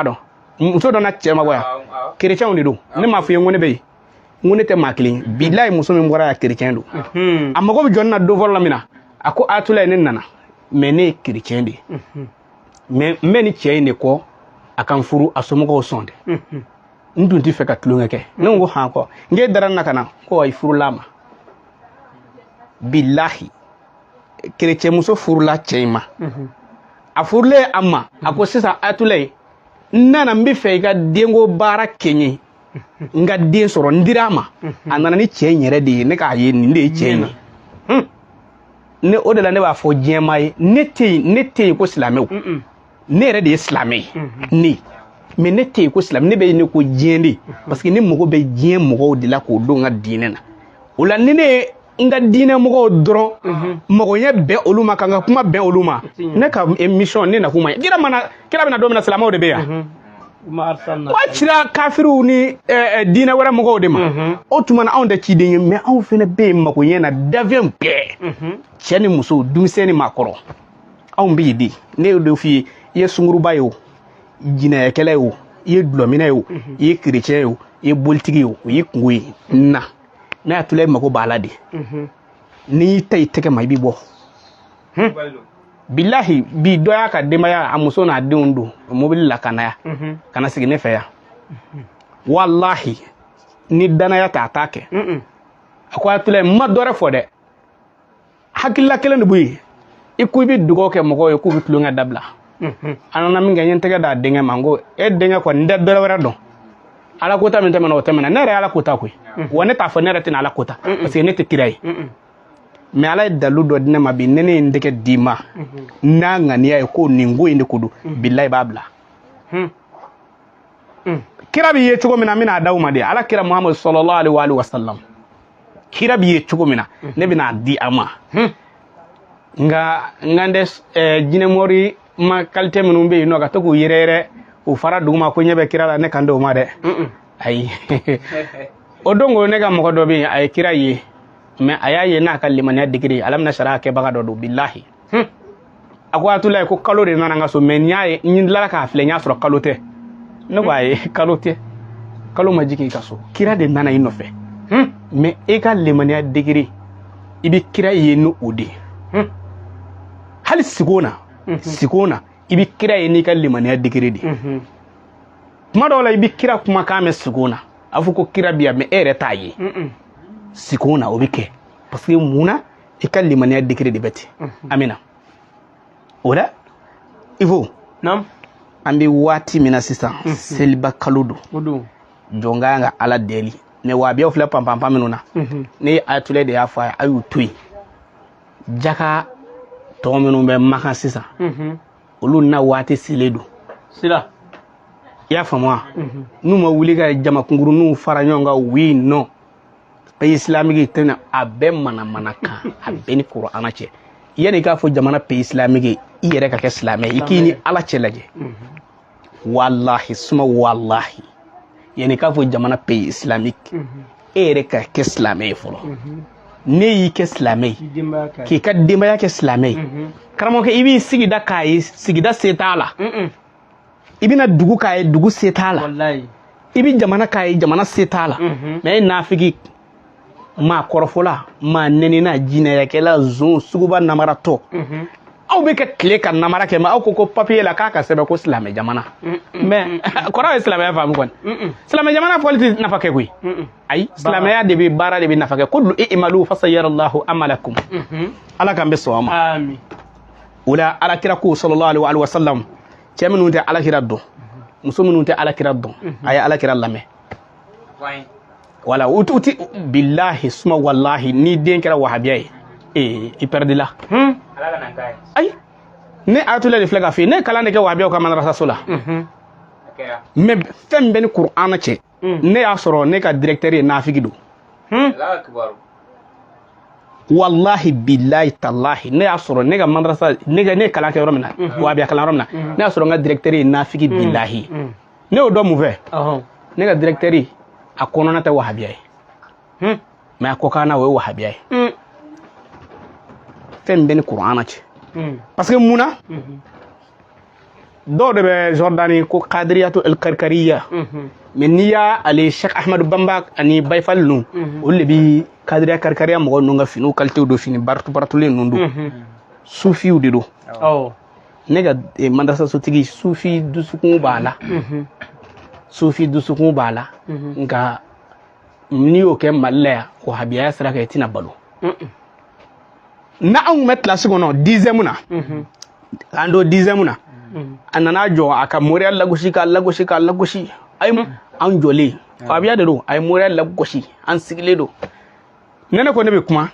Dɔn muso dɔ na cɛ ma bɔ yan, kerecɛnw de don. Ne m'a f'i ye n ko ne bɛ yen, n ko ne tɛ maa kelen ye. Bilayi, muso min bɔra yan, kerecɛn don. A mago bɛ jɔ ne na don fɔlɔ la min na, a ko Ayatulayi, ne nana, mais ne ye kerecɛn de ye, mais n bɛ nin cɛ in de kɔ, a ka n furu, a somɔgɔw sɔn tɛ, n dun tɛ fɛ ka tulonkɛ kɛ. Ne ko han kɔ, n k'e dara n na ka na ko wa, i furula a ma. Bilahi, kerecɛnmuso furula cɛ in ma. A furulen a ma, a ko sisan, Ayatulayi, n nana, n bɛ fɛ i ka denko baara kɛ n ye, n ka den sɔrɔ. N dira a ma, a nana ni cɛ in yɛrɛ de ye, ne k'a ye nin de ye cɛ in ye. Ne o de la, ne b'a fɔ diɲɛmaa ye, ne tɛ yen, ne tɛ yen ko silamɛw. Ne yɛrɛ de ye silamɛ ye ne, mais ne tɛ yen ko silamɛ. Ne bɛ yen ne ko diɲɛ de, parce que ne mago bɛ diɲɛ mɔgɔw de la k'o don n ka diinɛ na. O la, ni ne ye n ka diinɛ mɔgɔw dɔrɔn mago ɲɛ bɛn olu ma, ka n ka kuma bɛn olu ma, ne ka mission, ne nakun ma ɲɛ. Kira mana, kira bɛna don min na, silamɛw de bɛ yan. Wa cira kafiriw ni diinɛ wɛrɛ mɔgɔw de ma. O tuma na, anw tɛ ciden ye, mais anw fana bɛ yen mago ɲɛ na. Dafɛn bɛɛ, cɛ ni muso, denmisɛn ni maakɔrɔ, anw bɛ yen de. Ne y'o de f'i ye, i ye sunkuruba ye o, jinɛyakɛla ye o, i ye dulɔminɛ ye o, i ye kerecɛn ye o, i ye bolitigi ye o, o y'i kungo ye. Na ne Ayatulayi mago b'a la de. N'i y'i ta i tɛgɛ ma, i bɛ bɔ. Bilahi, bi dɔ y'a ka denbaya, a muso n'a denw don mobili la ka na yan, ka na sigi ne fɛ yan. Walahi, ni danaya tɛ, a t'a kɛ. A ko Ayatulayi, n ma dɔ wɛrɛ fɔ dɛ, hakilila kelen de b'u ye. I ko i bɛ dugawu kɛ mɔgɔw ye k'u bɛ tulonkɛ dabila. A nana min kɛ, n ye n tɛgɛ d'a denkɛ ma, n ko e denkɛ kɔni, n tɛ dɔ wɛrɛ dɔn, ala kota min tɛmɛna, o tɛmɛna. Ne yɛrɛ ye ala kota koyi. Wa ne t'a fɔ ne yɛrɛ tɛna ala kota, parce que ne tɛ kira ye. Mais ala ye dalu dɔ di ne ma bi, ne ye n tɛgɛ d'i ma n'a ŋaniya ye ko nin ko in de ko don, bilayi, i b'a bila. Kira b'i ye cogo min na, n bɛna d'aw ma de. Ala kira Muhamadu sallallahu alaihi wa sallam, kira b'i ye cogo min na, ne bɛna di a ma. Nka n kan tɛ jinɛmɔri ma qualité minnu bɛ yen nɔ, ka to k'u yɛrɛ yɛrɛ u fara duguma ko ɲɛ bɛ kira la, ne kan t'o ma dɛ, ayi. O don ko ne ka mɔgɔ dɔ bɛ yen, a ye kira ye, mais a y'a ye n'a ka limaniya degré, ala bɛna sariya kɛbaga dɔ don. Bilahi, a ko Ayatulayi, ko kalo de nana n ka so, mais n y'a ye, n tilala k'a filɛ, n y'a sɔrɔ kalo tɛ. Ne ko ayi, kalo tɛ, kalo ma jigin i ka so, kira de nana i nɔfɛ. Mais e ka limaniya degré, i bɛ kira ye ni o de ye. Hali sigo na, sigo na, i bɛ kira ye n'i ka limaniya degré de ye. Kuma dɔw la, i bɛ kira kumakan mɛn sigo na, a fɔ ko kira bi yan, mais e yɛrɛ t'a ye sigo na. O bɛ kɛ parce que mun na? I ka limaniya degré de bɛ ten. Amina. O la, Ivo, an bɛ waati min na sisan, seliba kalo don. O don. Jɔn ka kan ka ala deli, mais wahabiyaw filɛ panpanpan minnu na, ne ye Ayatollah de y'a fɔ a ye, a y'u to yen. Jaka tɔgɔ minnu bɛ Makan sisan, olu na waati selen don. Sira. I y'a faamu wa? N'u ma wuli ka jama kunkuruninw fara ɲɔgɔn kan, oui, non, pays islamique tɛna, a bɛɛ manamana kan, a bɛɛ ni kuranna cɛ. Yanni i k'a fɔ jamana pays islamique, i yɛrɛ ka kɛ silamɛ, i k'i ni ala cɛ lajɛ. Walahi suma walahi, yanni i k'a fɔ jamana pays islamique, e yɛrɛ ka kɛ silamɛ ye fɔlɔ. Ne y'i kɛ silamɛ ye, k'i ka denbaya kɛ silamɛ ye, karamɔgɔkɛ, i b'i sigida k'a ye, sigida se t'a la. I bɛna dugu k'a ye, dugu se t'a la. I bɛ jamana k'a ye, jamana se t'a la. Mais e nafigi, maa kɔrɔfɔla, maa nɛnina, jinɛyakɛla, zon, suguba namaratɔ, aw bɛ ka tile ka namara kɛ, mais aw ko ko papier la k'a ka sɛbɛn ko silamɛ jamana. Mais kɔrɔ ye silamɛya faamu kɔni, silamɛ jamana fɔli tɛ nafa kɛ koyi. Ayi, silamɛya de bɛ baara de bɛ nafa kɛ. Qul i'malu fasayarallahu amalakum. Ala k'an bɛ sɔn a ma. Amin. O la, ala kira ko sallallahu alaihi wa sallam, cɛ minnu tɛ ala kira dɔn, muso minnu tɛ ala kira dɔn, a ye ala kira lamɛn. Wala u ti, bilahi suma walahi, ni den kɛra wahabiya ye, ee, i pɛrɛdila. Ayi, ne Ayatollah de filɛ ka f'i ye, ne ye kalan de kɛ wahabiyaw ka madrasaso la, mais fɛn min bɛ ni kuranɛ cɛ, ne y'a sɔrɔ ne ka directeur ye nafigi don. Wallahi, bilahi, talahi, ne y'a sɔrɔ ne ka madrasa, ne ka ne ye kalan kɛ yɔrɔ min na, wahabiya kalan yɔrɔ min na, ne y'a sɔrɔ n ka directeur ye nafigi. Bilahi, ne y'o dɔn mun fɛ? Ne ka directeur, a kɔnɔna tɛ wahabiya ye, mais a kɔkanna, o ye wahabiya ye. Fɛn min bɛ ni kuranɛ cɛ, parce que mun na? Dɔw de bɛ Jordanie ko Kadiriyatu el Karkariya. Mais n'i y'a ale Cheikh Ahmadou Bamba ani Bayfal ninnu, olu de bi Kadiriya Karkariya mɔgɔ ninnu ka finiw qualité don, fini baratu baratulen ninnu don, sufiw de don. Ne ka madrasa sotigi, sufi dusukun b'a la, sufi dusukun b'a la. Nka n'i y'o kɛ Mali la yan, wahabiyaya sira kan, i tɛna balo. Na anw tun bɛ kilasi kɔnɔ dixième na, an don dixième na, a nana jɔ a ka moriya lagosi, k'a lagosi, k'a lagosi. Ayi, an jɔlen, wahabiya de don, a ye moriya lagosi, an sigilen don. Ne ko ne bɛ kuma,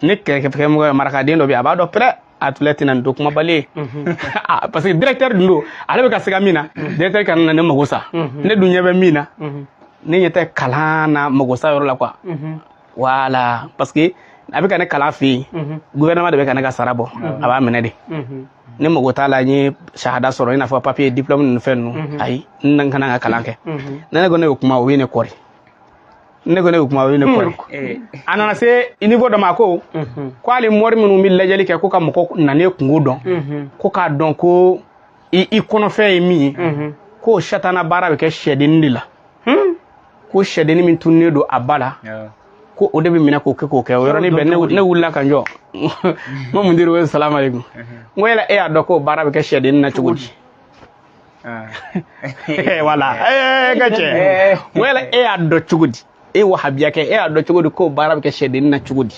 ne kɛrɛfɛmɔgɔ marakaden dɔ bɛ yen, a b'a dɔn pɛrɛ a tula tɛna nin to kumabali ye. Ah, parce que directeur dun don, ale bɛ ka siga min na, directeur kana na ne mago sa. Ne dun ɲɛ bɛ min na, ne ɲɛ tɛ kalan na mago sa yɔrɔ la quoi. Voilà, parce que a bɛ ka ne kalan fɛ yen, gouvernement de bɛ ka ne ka sara bɔ, a b'a minɛ de. Ne mago t'a la n ye shahada sɔrɔ, i n'a fɔ papier, diplôme ninnu, fɛn ninnu. Ayi, n kana n ka kalan kɛ. Ne ko ne bɛ kuma, o ye ne kɔri. Ne ko ne bɛ kuma, o ye ne kɔri. A nana se niveau dɔ ma, a ko ko hali mori minnu bɛ lajɛli kɛ ko ka mɔgɔ nalen kungo dɔn, ko k'a dɔn ko i kɔnɔfɛn ye min ye, ko satana baara bɛ kɛ sɛdennin de la, ko sɛdennin min tununnen don a ba la, ko o de bɛ minɛ k'o kɛ k'o kɛ. O yɔrɔnin bɛɛ, ne wulila ka n jɔ, n ko mudiru ko salamu aleykum. N ko yala e y'a dɔn k'o baara bɛ kɛ sɛdennin na cogo di? Voilà, ka cɛ, n ko yala e y'a dɔn cogo di? E wahabiya kɛ, e y'a dɔn cogo di k'o baara bɛ kɛ sɛdennin na cogo di?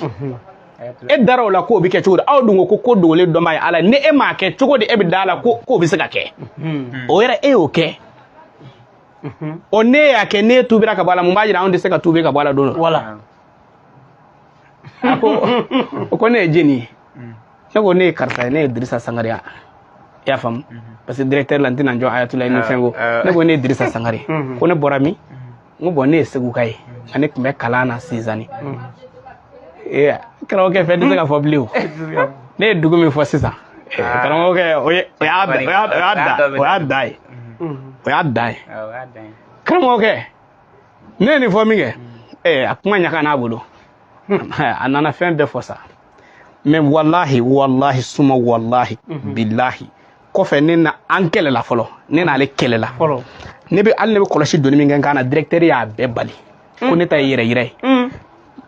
E dara o la k'o bɛ kɛ cogo di? Aw dun ko ko ko dogolen dɔnbaa ye Ala ye. Ni e m'a kɛ cogo di, e bɛ da la ko k'o bɛ se ka kɛ? O yɛrɛ, e y'o kɛ o, ne y'a kɛ, ne tuubira ka bɔ a la, mun b'a jira anw tɛ se ka tuubi ka bɔ a la don dɔ? Voilà. A ko o ko ne ye jeni ye? Ne ko ne ye karisa ye, ne ye Dirisa Sangare ye. I y'a faamu? Parce que directeur la, n tɛna n jɔ Ayatollah ni fɛn ko. Ne ko ne ye Dirisa Sangare ye. Ko ne bɔra min? N ko bon, ne ye Seguka ye, nka ne tun bɛ kalan na Sezani. Ee, karamɔgɔkɛ, fɛn tɛ se ka fɔ bilen. O ne ye dugu min fɔ sisan, karamɔgɔkɛ, o ye o y'a o y'a o y'a da o y'a da ye, o y'a dan ye. Karamɔgɔkɛ, ne ye nin fɔ min kɛ, a kuma ɲaga n'a bolo, a nana fɛn bɛɛ fɔ sa. Mais walahi, walahi, suma walahi bilahi, kɔfɛ ne na an kɛlɛla fɔlɔ, ne n'ale kɛlɛla. Fɔlɔ. Ne bɛ hali ne bɛ kɔlɔsi donni min kɛ n kan na, directeur y'a bɛɛ bali ko ne ta ye yɛrɛ yira ye.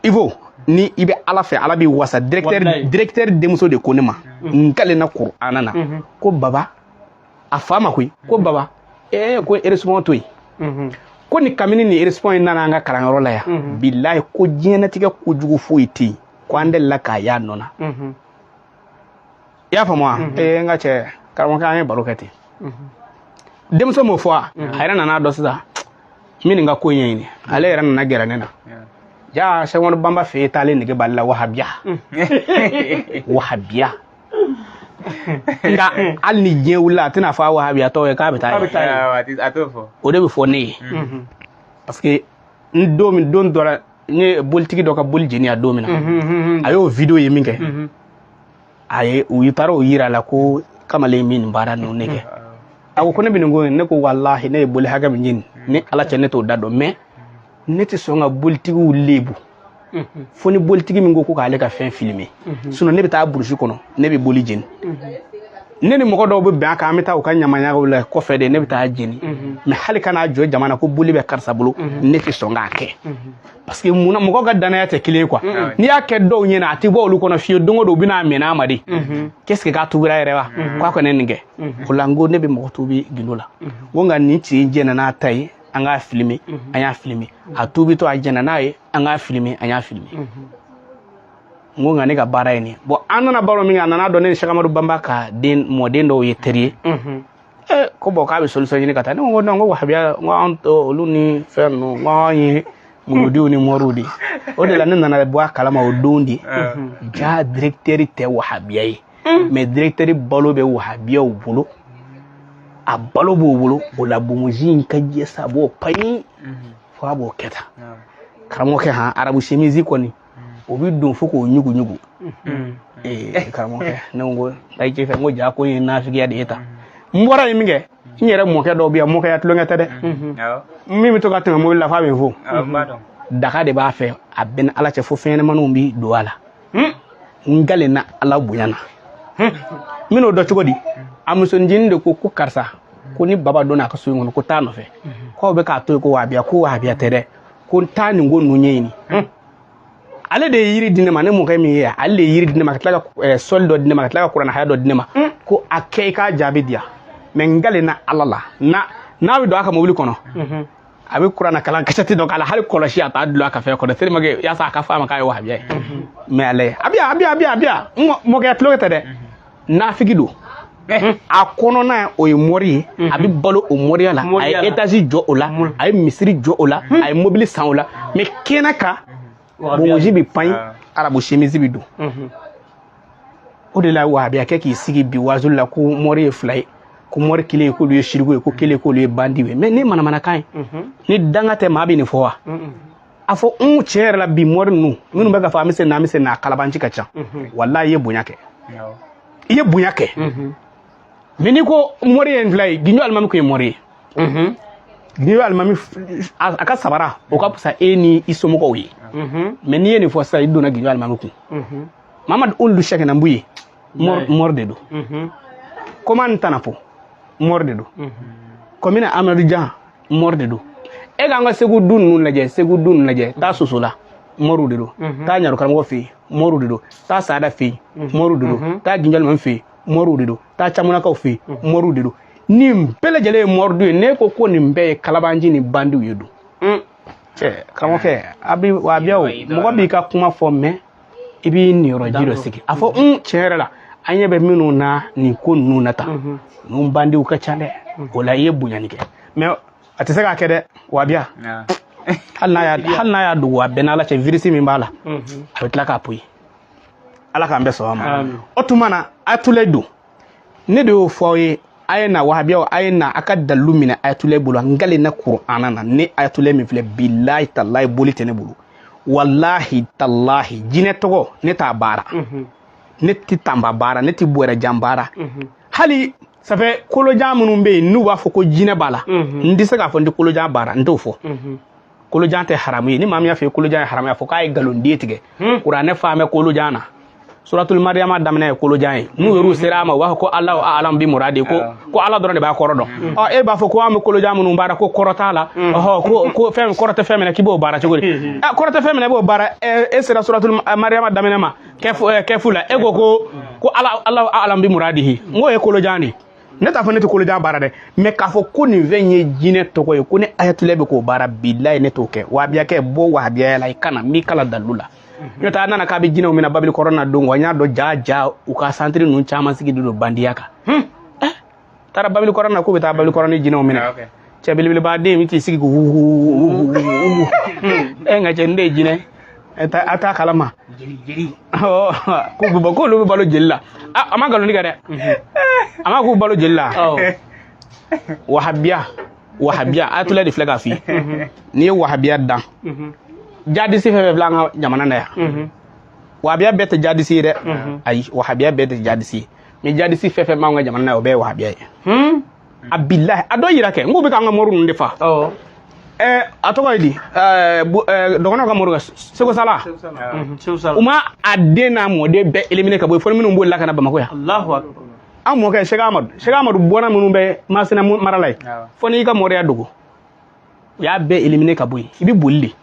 Ivo, ni i bɛ Ala fɛ, Ala b'i wasa. Directeur Wallahi. Directeur denmuso de ko ne ma, n kalenna Kurana na, ko baba, a fa ma koyi, ko baba, ko erésipon to yen, ko ni kabini ni erésipon in nana an ka kalanyɔrɔ la yan, bilahi, ko diɲɛnatigɛ kojugu foyi tɛ yen ko an delila k'a y'a nɔ na. I y'a faamu wa? N ka cɛ, karamɔgɔkɛ, an ye baro kɛ ten. Denmuso m'o fɔ, a yɛrɛ nana dɔn sisan min nin ka ko ɲɛɲini, ale yɛrɛ nana gɛrɛ ne na. Ja Sɛkɔnɔ Banba fɛ yen, taalen nege b'ale la, wahabiya, wahabiya. Nka hali ni diɲɛ wulila, a tɛna fɔ a wahabiyatɔw ye k'a bɛ taa K'a bɛ yen. taa yen. A t'o fɔ. O de bɛ fɔ ne ye, parce que n don min, don dɔ la, n ye bolitigi dɔ ka boli jeni a don min na, a y'o vidéo ye min kɛ, a ye u taara o yira a la ko kamalen min nin baara ninnu ne kɛ. A ko ko ne bɛ nin ko in. Ne ko walahi, ne ye boli hakɛ min ɲini ni Ala cɛ, ne t'o da dɔn, mais ne tɛ sɔn ka bolitigiw lebu fo ni bolitigi min ko ko k'ale ka fɛn filmer. Sinon ne bɛ taa burusi kɔnɔ, ne bɛ boli jeni. Ne ni mɔgɔ dɔw bɛ bɛn a kan, an bɛ taa u ka ɲamaɲagaw la kɔfɛ de, ne bɛ taa jeni. Mais hali ka n'a jɔ jama na ko boli bɛ karisa bolo, ne tɛ sɔn k'a kɛ, parce que munna? Mɔgɔw ka danaya tɛ kelen ye quoi. N'i y'a kɛ dɔw ɲɛna, a tɛ bɔ olu kɔnɔ fiyewu. Don o don u bɛna minɛ a ma de, qu'est-ce que k'a tubira yɛrɛ wa, k'a kɔni nin kɛ o la. N ko ne bɛ mɔgɔ tubi gindo la, n ko nka nin ci in jɛnna n'a ta ye, an k'a filmer. An y'a filmer, a tubitɔ, a jɛnna n'a ye, an k'a filmer, an y'a filmer. N ko nka ne ka baara ye nin ye. Bon, an nana baro min kɛ, a nana dɔn ne ni Cheikh Amadu Bamba ka den mɔden dɔw ye teri ye. Ko bon, k'a bɛ solution ɲini ka taa. Ne ko non, n ko wahabiya, n ko an olu ni fɛn ninnu, n ko an ye muludiw ni mɔriw de ye. O de la ne nana bɔ a kalama o don de, ja directeur tɛ wahabiya ye, mais directeur balo bɛ wahabiyaw bolo, a balo b'o bolo. O la bonmozi in ka jɛ sa, a b'o payi fo a b'o kɛ tan. Karamɔgɔkɛ, han, arabu chemise kɔni, o bɛ don fo k'o ɲugu ɲugu. Karamɔgɔkɛ, ne ko ayi cɛ fɛ, n ko ja ko in ye nafigiya de ye tan. N bɔra yen min kɛ, n yɛrɛ mɔkɛ dɔw bɛ yan, mɔkɛya tulonkɛ tɛ dɛ, min bɛ to ka tɛmɛ mobili la f'a bɛ n fo. Awɔ, n b'a dɔn. Daga de b'a fɛ, a bɛ ni Ala cɛ, fo fɛn ɲɛnamaninw bi don a la. N kalenna Ala bonya na. N bɛn'o dɔn cogo di? A musoninjinin de ko ko karisa, ko ni Baba donna a ka so in kɔnɔ, ko taa nɔfɛ, k'aw bɛ k'a to yen, ko wahabiya, ko wahabiya tɛ dɛ, ko n taa nin ko ninnu ɲɛɲini. Ale de ye yiri di ne ma, ne mɔkɛ min ye, ale de ye yiri di ne ma, ka tila ka sɔli dɔ di ne ma, ka tila ka kuranɛ haya dɔ di ne ma, ko a kɛ i k'a jaabi di yan. Mais n kalenna Ala la, n'a bɛ don a ka mobili kɔnɔ, a bɛ kuranɛ kalan kasɛti dɔ k'a la, hali kɔlɔsi a t'a dulon a ka fɛn kɔnɔ, tellement que yaasa a ka fɔ a ma k'a ye wahabiya ye. Mais ale a bɛ yan, a bɛ yan, a bɛ yan, a bɛ yan. N mɔkɛ tulonkɛ tɛ dɛ, nafigi don. A kɔnɔna o ye mori ye, a bɛ balo o moriya la, a ye étage jɔ o la, a ye misiri jɔ o la, a ye mobili san o la. Mais kɛnɛ kan, bongosi bɛ pan, arabu chemise bɛ don. O de la wahabiyakɛ k'i sigi bi wazuli la ko mori ye fila ye, ko mori kelen k'olu ye siriku ye, ko kelen k'olu ye bandiw ye. Mais ni manamanakan ye, ni danga tɛ, maa bɛ nin fɔ wa? A fɔ n tiɲɛ yɛrɛ la, bi mori ninnu minnu bɛ k'a fɔ an bɛ se na, an bɛ se na, kalabanci ka ca. Walayi, i ye bonya kɛ, i ye bonya kɛ. Mais n'i ko mori ye n fila ye, Gindo alimami kun ye mori ye. Gindo alimami a ka sabara o ka fisa e ni i somɔgɔw ye. Mais n'i ye nin fɔ sisan, i donna Gindo alimami kun. Mamadu Olu Sɛkɛna Buye, mori de don. Koman Tanapo, mori de don. Kɔmina Amadu Jan, mori de don. E k'an ka Segu du ninnu lajɛ, Segu du ninnu lajɛ, taa Sosola, moriw de don. Taa Ɲaro karamɔgɔ fɛ yen, moriw de don. Taa Sada fɛ yen, moriw de don. Taa Gindo alimami fɛ yen, moriw de don. Taa Camunakaw fɛ yen, moriw de don. Nin bɛɛ lajɛlen ye moridu ye. Ne ko ko nin bɛɛ ye kalabanji ni bandiw ye don. Cɛ karamɔgɔkɛ, a bi wahabiya o, mɔgɔ b'i ka kuma fɔ, mais i b'i niyɔrɔ ji dɔ sigi a fɔ n tiɲɛ yɛrɛ la, an ɲɛ bɛ minnu na nin ko ninnu na tan, ninnu bandiw ka ca dɛ. O la i ye bonyani kɛ, mais a tɛ se k'a kɛ dɛ, wahabiya. Hali n'a y'a dogo, a bɛɛ n'Ala cɛ, virus min b'a la, a bɛ tila k'a poyi. Ala k'an bɛɛ sɔn a ma. O tuma na Ayatollah don, ne de y'o fɔ aw ye. A ye na, wahabiyaw, a ye na a ka dalilu minɛ Ayatollah bolo. N kalenna Kurana na, ne Ayatollah min filɛ, bilahi talahi, boli tɛ ne bolo. Walahi talahi, jinɛ tɔgɔ ne t'a baara, ne tɛ tanba baara, ne tɛ bɔrɛjan baara. Hali ça fait kolojan minnu bɛ yen n'u b'a fɔ ko jinɛ b'a la, n tɛ se k'a fɔ n tɛ kolojan baara, n t'o fɔ. Kolojan tɛ haramu ye. Ni maa min y'a fɔ kolojan ye haramu ye, a fɔ k'a ye nkalon tigɛ. Kuranɛ fa bɛ kolojan na, suratul Mariyama daminɛ ye kolojan ye. N'u yɛrɛ sera a ma, u b'a fɔ ko Alahu alam bi muradi, ko Ala dɔrɔn de b'a kɔrɔ dɔn. Ɔ, e b'a fɔ ko an bɛ kolojan minnu baara, ko kɔrɔ t'a la. Ɔhɔ, ko fɛn kɔrɔ tɛ fɛn min na, k'i b'o baara cogo di? Ɛ, kɔrɔ tɛ fɛn min na, i b'o baara. E sera suratul Mariyama daminɛ ma, kɛfu la, e ko Ala Alahu alam bi muradihi. N k'o ye kolojan de ye. Ne t'a fɔ ne tɛ kolojan baara dɛ, mais k'a fɔ ko nin fɛn ye jinɛ tɔgɔ ye, ko ne Ayatollah bɛ k'o baara, bilayi, ne t'o kɛ. Wahabiyakɛ, bɔ wahabiyaya la, i kana n b'i kala dalilu la. N'o tɛ, a nana k'a bɛ jinɛw minɛ babili kɔrɔ na don wa, n y'a dɔn ja ja, u ka santiri ninnu caman sigi don bandiya kan. Taara babili kɔrɔ na k'u bɛ taa babili kɔrɔ ni jinɛw minɛ. Cɛ belebeleba den min t'i sigi k'u wugu, e nka cɛ, nin de ye jinɛ, a t'a kalama k'u bɛ bɔ, k'olu bɛ balo jeli la. A ma nkalon tigɛ dɛ, a ma k'u balo jeli la. Wahabiya, wahabiya, Ayatollah de filɛ k'a f'i ye. N'i ye wahabiya dan, jadisi fɛn fɛn filɛ an ka jamana na yan, wahabiya bɛɛ tɛ jadisi ye dɛ. Ayi, wahabiya bɛɛ tɛ jadisi ye, mais jadisi fɛn fɛn b'an ka jamana na yan, o bɛɛ ye wahabiya ye. A bilahi, a dɔ yira kɛ n k'u bɛ k'an ka mori ninnu de fa. A tɔgɔ ye di? Dɔgɔnɔw ka mori ka Segu Sala, u ma a den n'a mɔden bɛɛ éliminer ka bɔ yen, fo minnu bolila ka na Bamakɔ yan. An mɔkɛ Sɛki Amadu, Sɛki Amadu bɔnna minnu bɛ Masina mara la yen, fo n'i ka moriya dogo, u y'a bɛɛ éliminer ka bɔ yen. I bɛ boli de.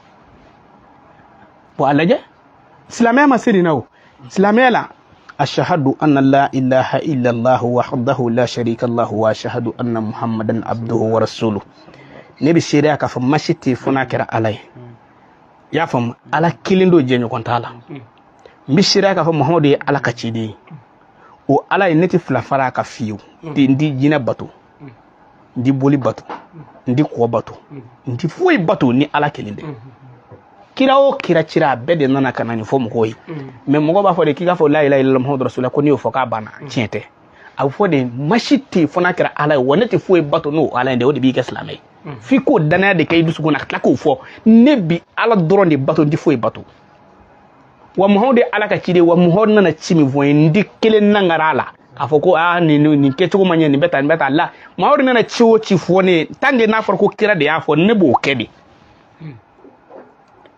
Bon, a lajɛ, silamɛya ma se nin na o. Silamɛya la, ashhadu anna la ilaha illallah wahdahu la sharika lahu wa ashhadu anna muhammadan abduhu wa rasuluhu. Ne bɛ seereya k'a fɔ masi tɛ fo n'a kɛra Ala ye. I y'a faamu? Ala kelen don, jɛɲɔgɔn t'a la. N bɛ seereya k'a fɔ Muhamadu ye Ala ka ciden ye. O Ala ye, ne tɛ fila fara a kan fiyewu. N tɛ jinɛ bato, n tɛ boli bato, n tɛ kɔ bato, n tɛ foyi bato ni Ala kelen tɛ. Kira o kira cira, a bɛɛ de nana ka na nin fɔ mɔgɔw ye. Mais mɔgɔ b'a fɔ de k'i k'a fɔ la ilaha illallah muhammadu rasulullah, ko n'i y'o fɔ k'a banna. Tiɲɛ tɛ. A bɛ fɔ de masi tɛ yen fo n'a kɛra Ala ye, wa ne tɛ foyi bato n'o Ala ye dɛ. O de b'i kɛ silamɛ ye. F'i k'o danaya de kɛ i dusukun na, ka tila k'o fɔ: ne bi Ala dɔrɔn de bato, n tɛ foyi bato, wa Muhamadu ye Ala ka ciden, wa Muhamadu nana ci min fɔ n ye, n tɛ kelen nangara a la k'a fɔ ko aa, nin kɛcogo ma ɲɛ, nin bɛ tan, nin bɛ tan la. Muhamadu nana ci o ci fɔ ne ye, tant que n'a fɔra ko kira de y'a fɔ, ne b'o kɛ de.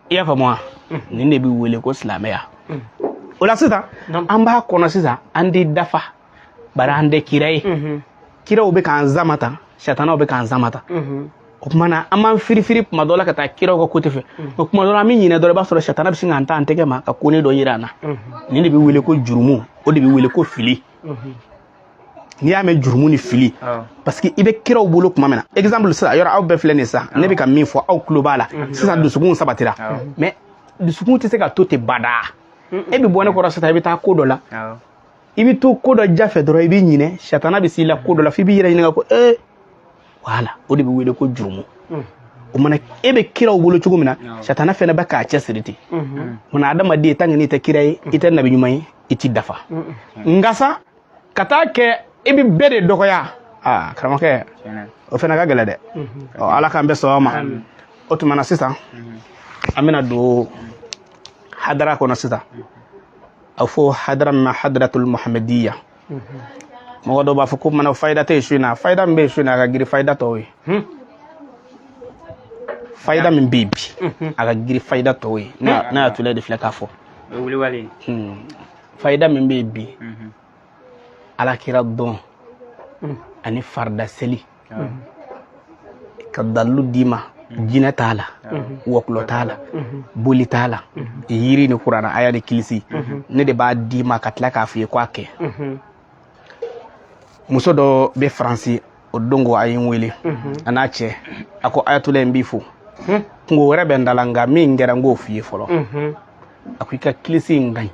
I y'a faamu wa? Nin de bɛ wele ko silamɛya. O la sisan, an b'a kɔnɔ sisan, an tɛ dafa, bari an tɛ kira ye. Kiraw bɛ k'an zama tan, satanaw bɛ k'an zama tan. O tuma na, an b'an firifiri tuma dɔ la ka taa kiraw ka côté fɛ. O tuma dɔ la, an bɛ ɲinɛ dɔrɔn, i b'a sɔrɔ satana bɛ sin k'an ta an tɛgɛ ma ka kone dɔ yira an na. Nin de bɛ wele ko jurumu, o de bɛ wele ko fili. N'i y'a mɛn jurumu ni fili, parce que i bɛ kiraw bolo tuma min na, exemple sisan, yɔrɔ aw bɛɛ filɛ nin ye sisan, ne bɛ ka min fɔ, aw tulo b'a la sisan, dusukun sabatira. Mais dusukun tɛ se ka to ten badaa. E bɛ bɔ ne kɔrɔ sisan, i bɛ taa ko dɔ la, i bɛ to ko dɔ jafɛ dɔrɔn, i bɛ ɲinɛ, satana bɛ s'i la ko dɔ la f'i b'i yɛrɛ ɲininka ko ee, voilà, o de bɛ wele ko jurumu. O mana, e bɛ kiraw bolo cogo min na, satana fɛnɛ bɛ k'a cɛsiri ten. Munna adamaden, tant que n'i tɛ kira ye, i tɛ nabi ɲuman ye, i t'i dafa. Nka sa, ka taa kɛ i bɛ bɛɛ de dɔgɔya, aa karamɔgɔkɛ, o fana ka gɛlɛn dɛ. Ɔ, Ala k'an bɛɛ sɔn ma. O tuma na sisan, an bɛna don hadara kɔnɔ sisan. A fɔ hadara min ma hadratul muhammadiya. Mɔgɔ dɔw b'a fɔ ko mana fayida tɛ yen su in na. Fayida min bɛ yen su in na, a ka girin fayida tɔw ye. Fayida min bɛ yen bi, a ka girin fayida tɔw ye. Ne y'a tula de filɛ k'a fɔ. Fayida min bɛ yen bi, Ala kira dɔn ani farida seli ka dalilu d'i ma, jinɛ t'a la, wɔkulɔ t'a la, boli t'a la, yiri ni kuranna aya ni kilisi, ne de b'a d'i ma ka tila k'a f'i ye k'a kɛ. Muso dɔ bɛ Faransi, o don ko a ye n wele, a n'a cɛ. A ko Ayatollah, n b'i fo, kungo wɛrɛ bɛ n da la, nka min kɛra, n k'o f'i ye fɔlɔ. A ko i ka kilisi in ka ɲi.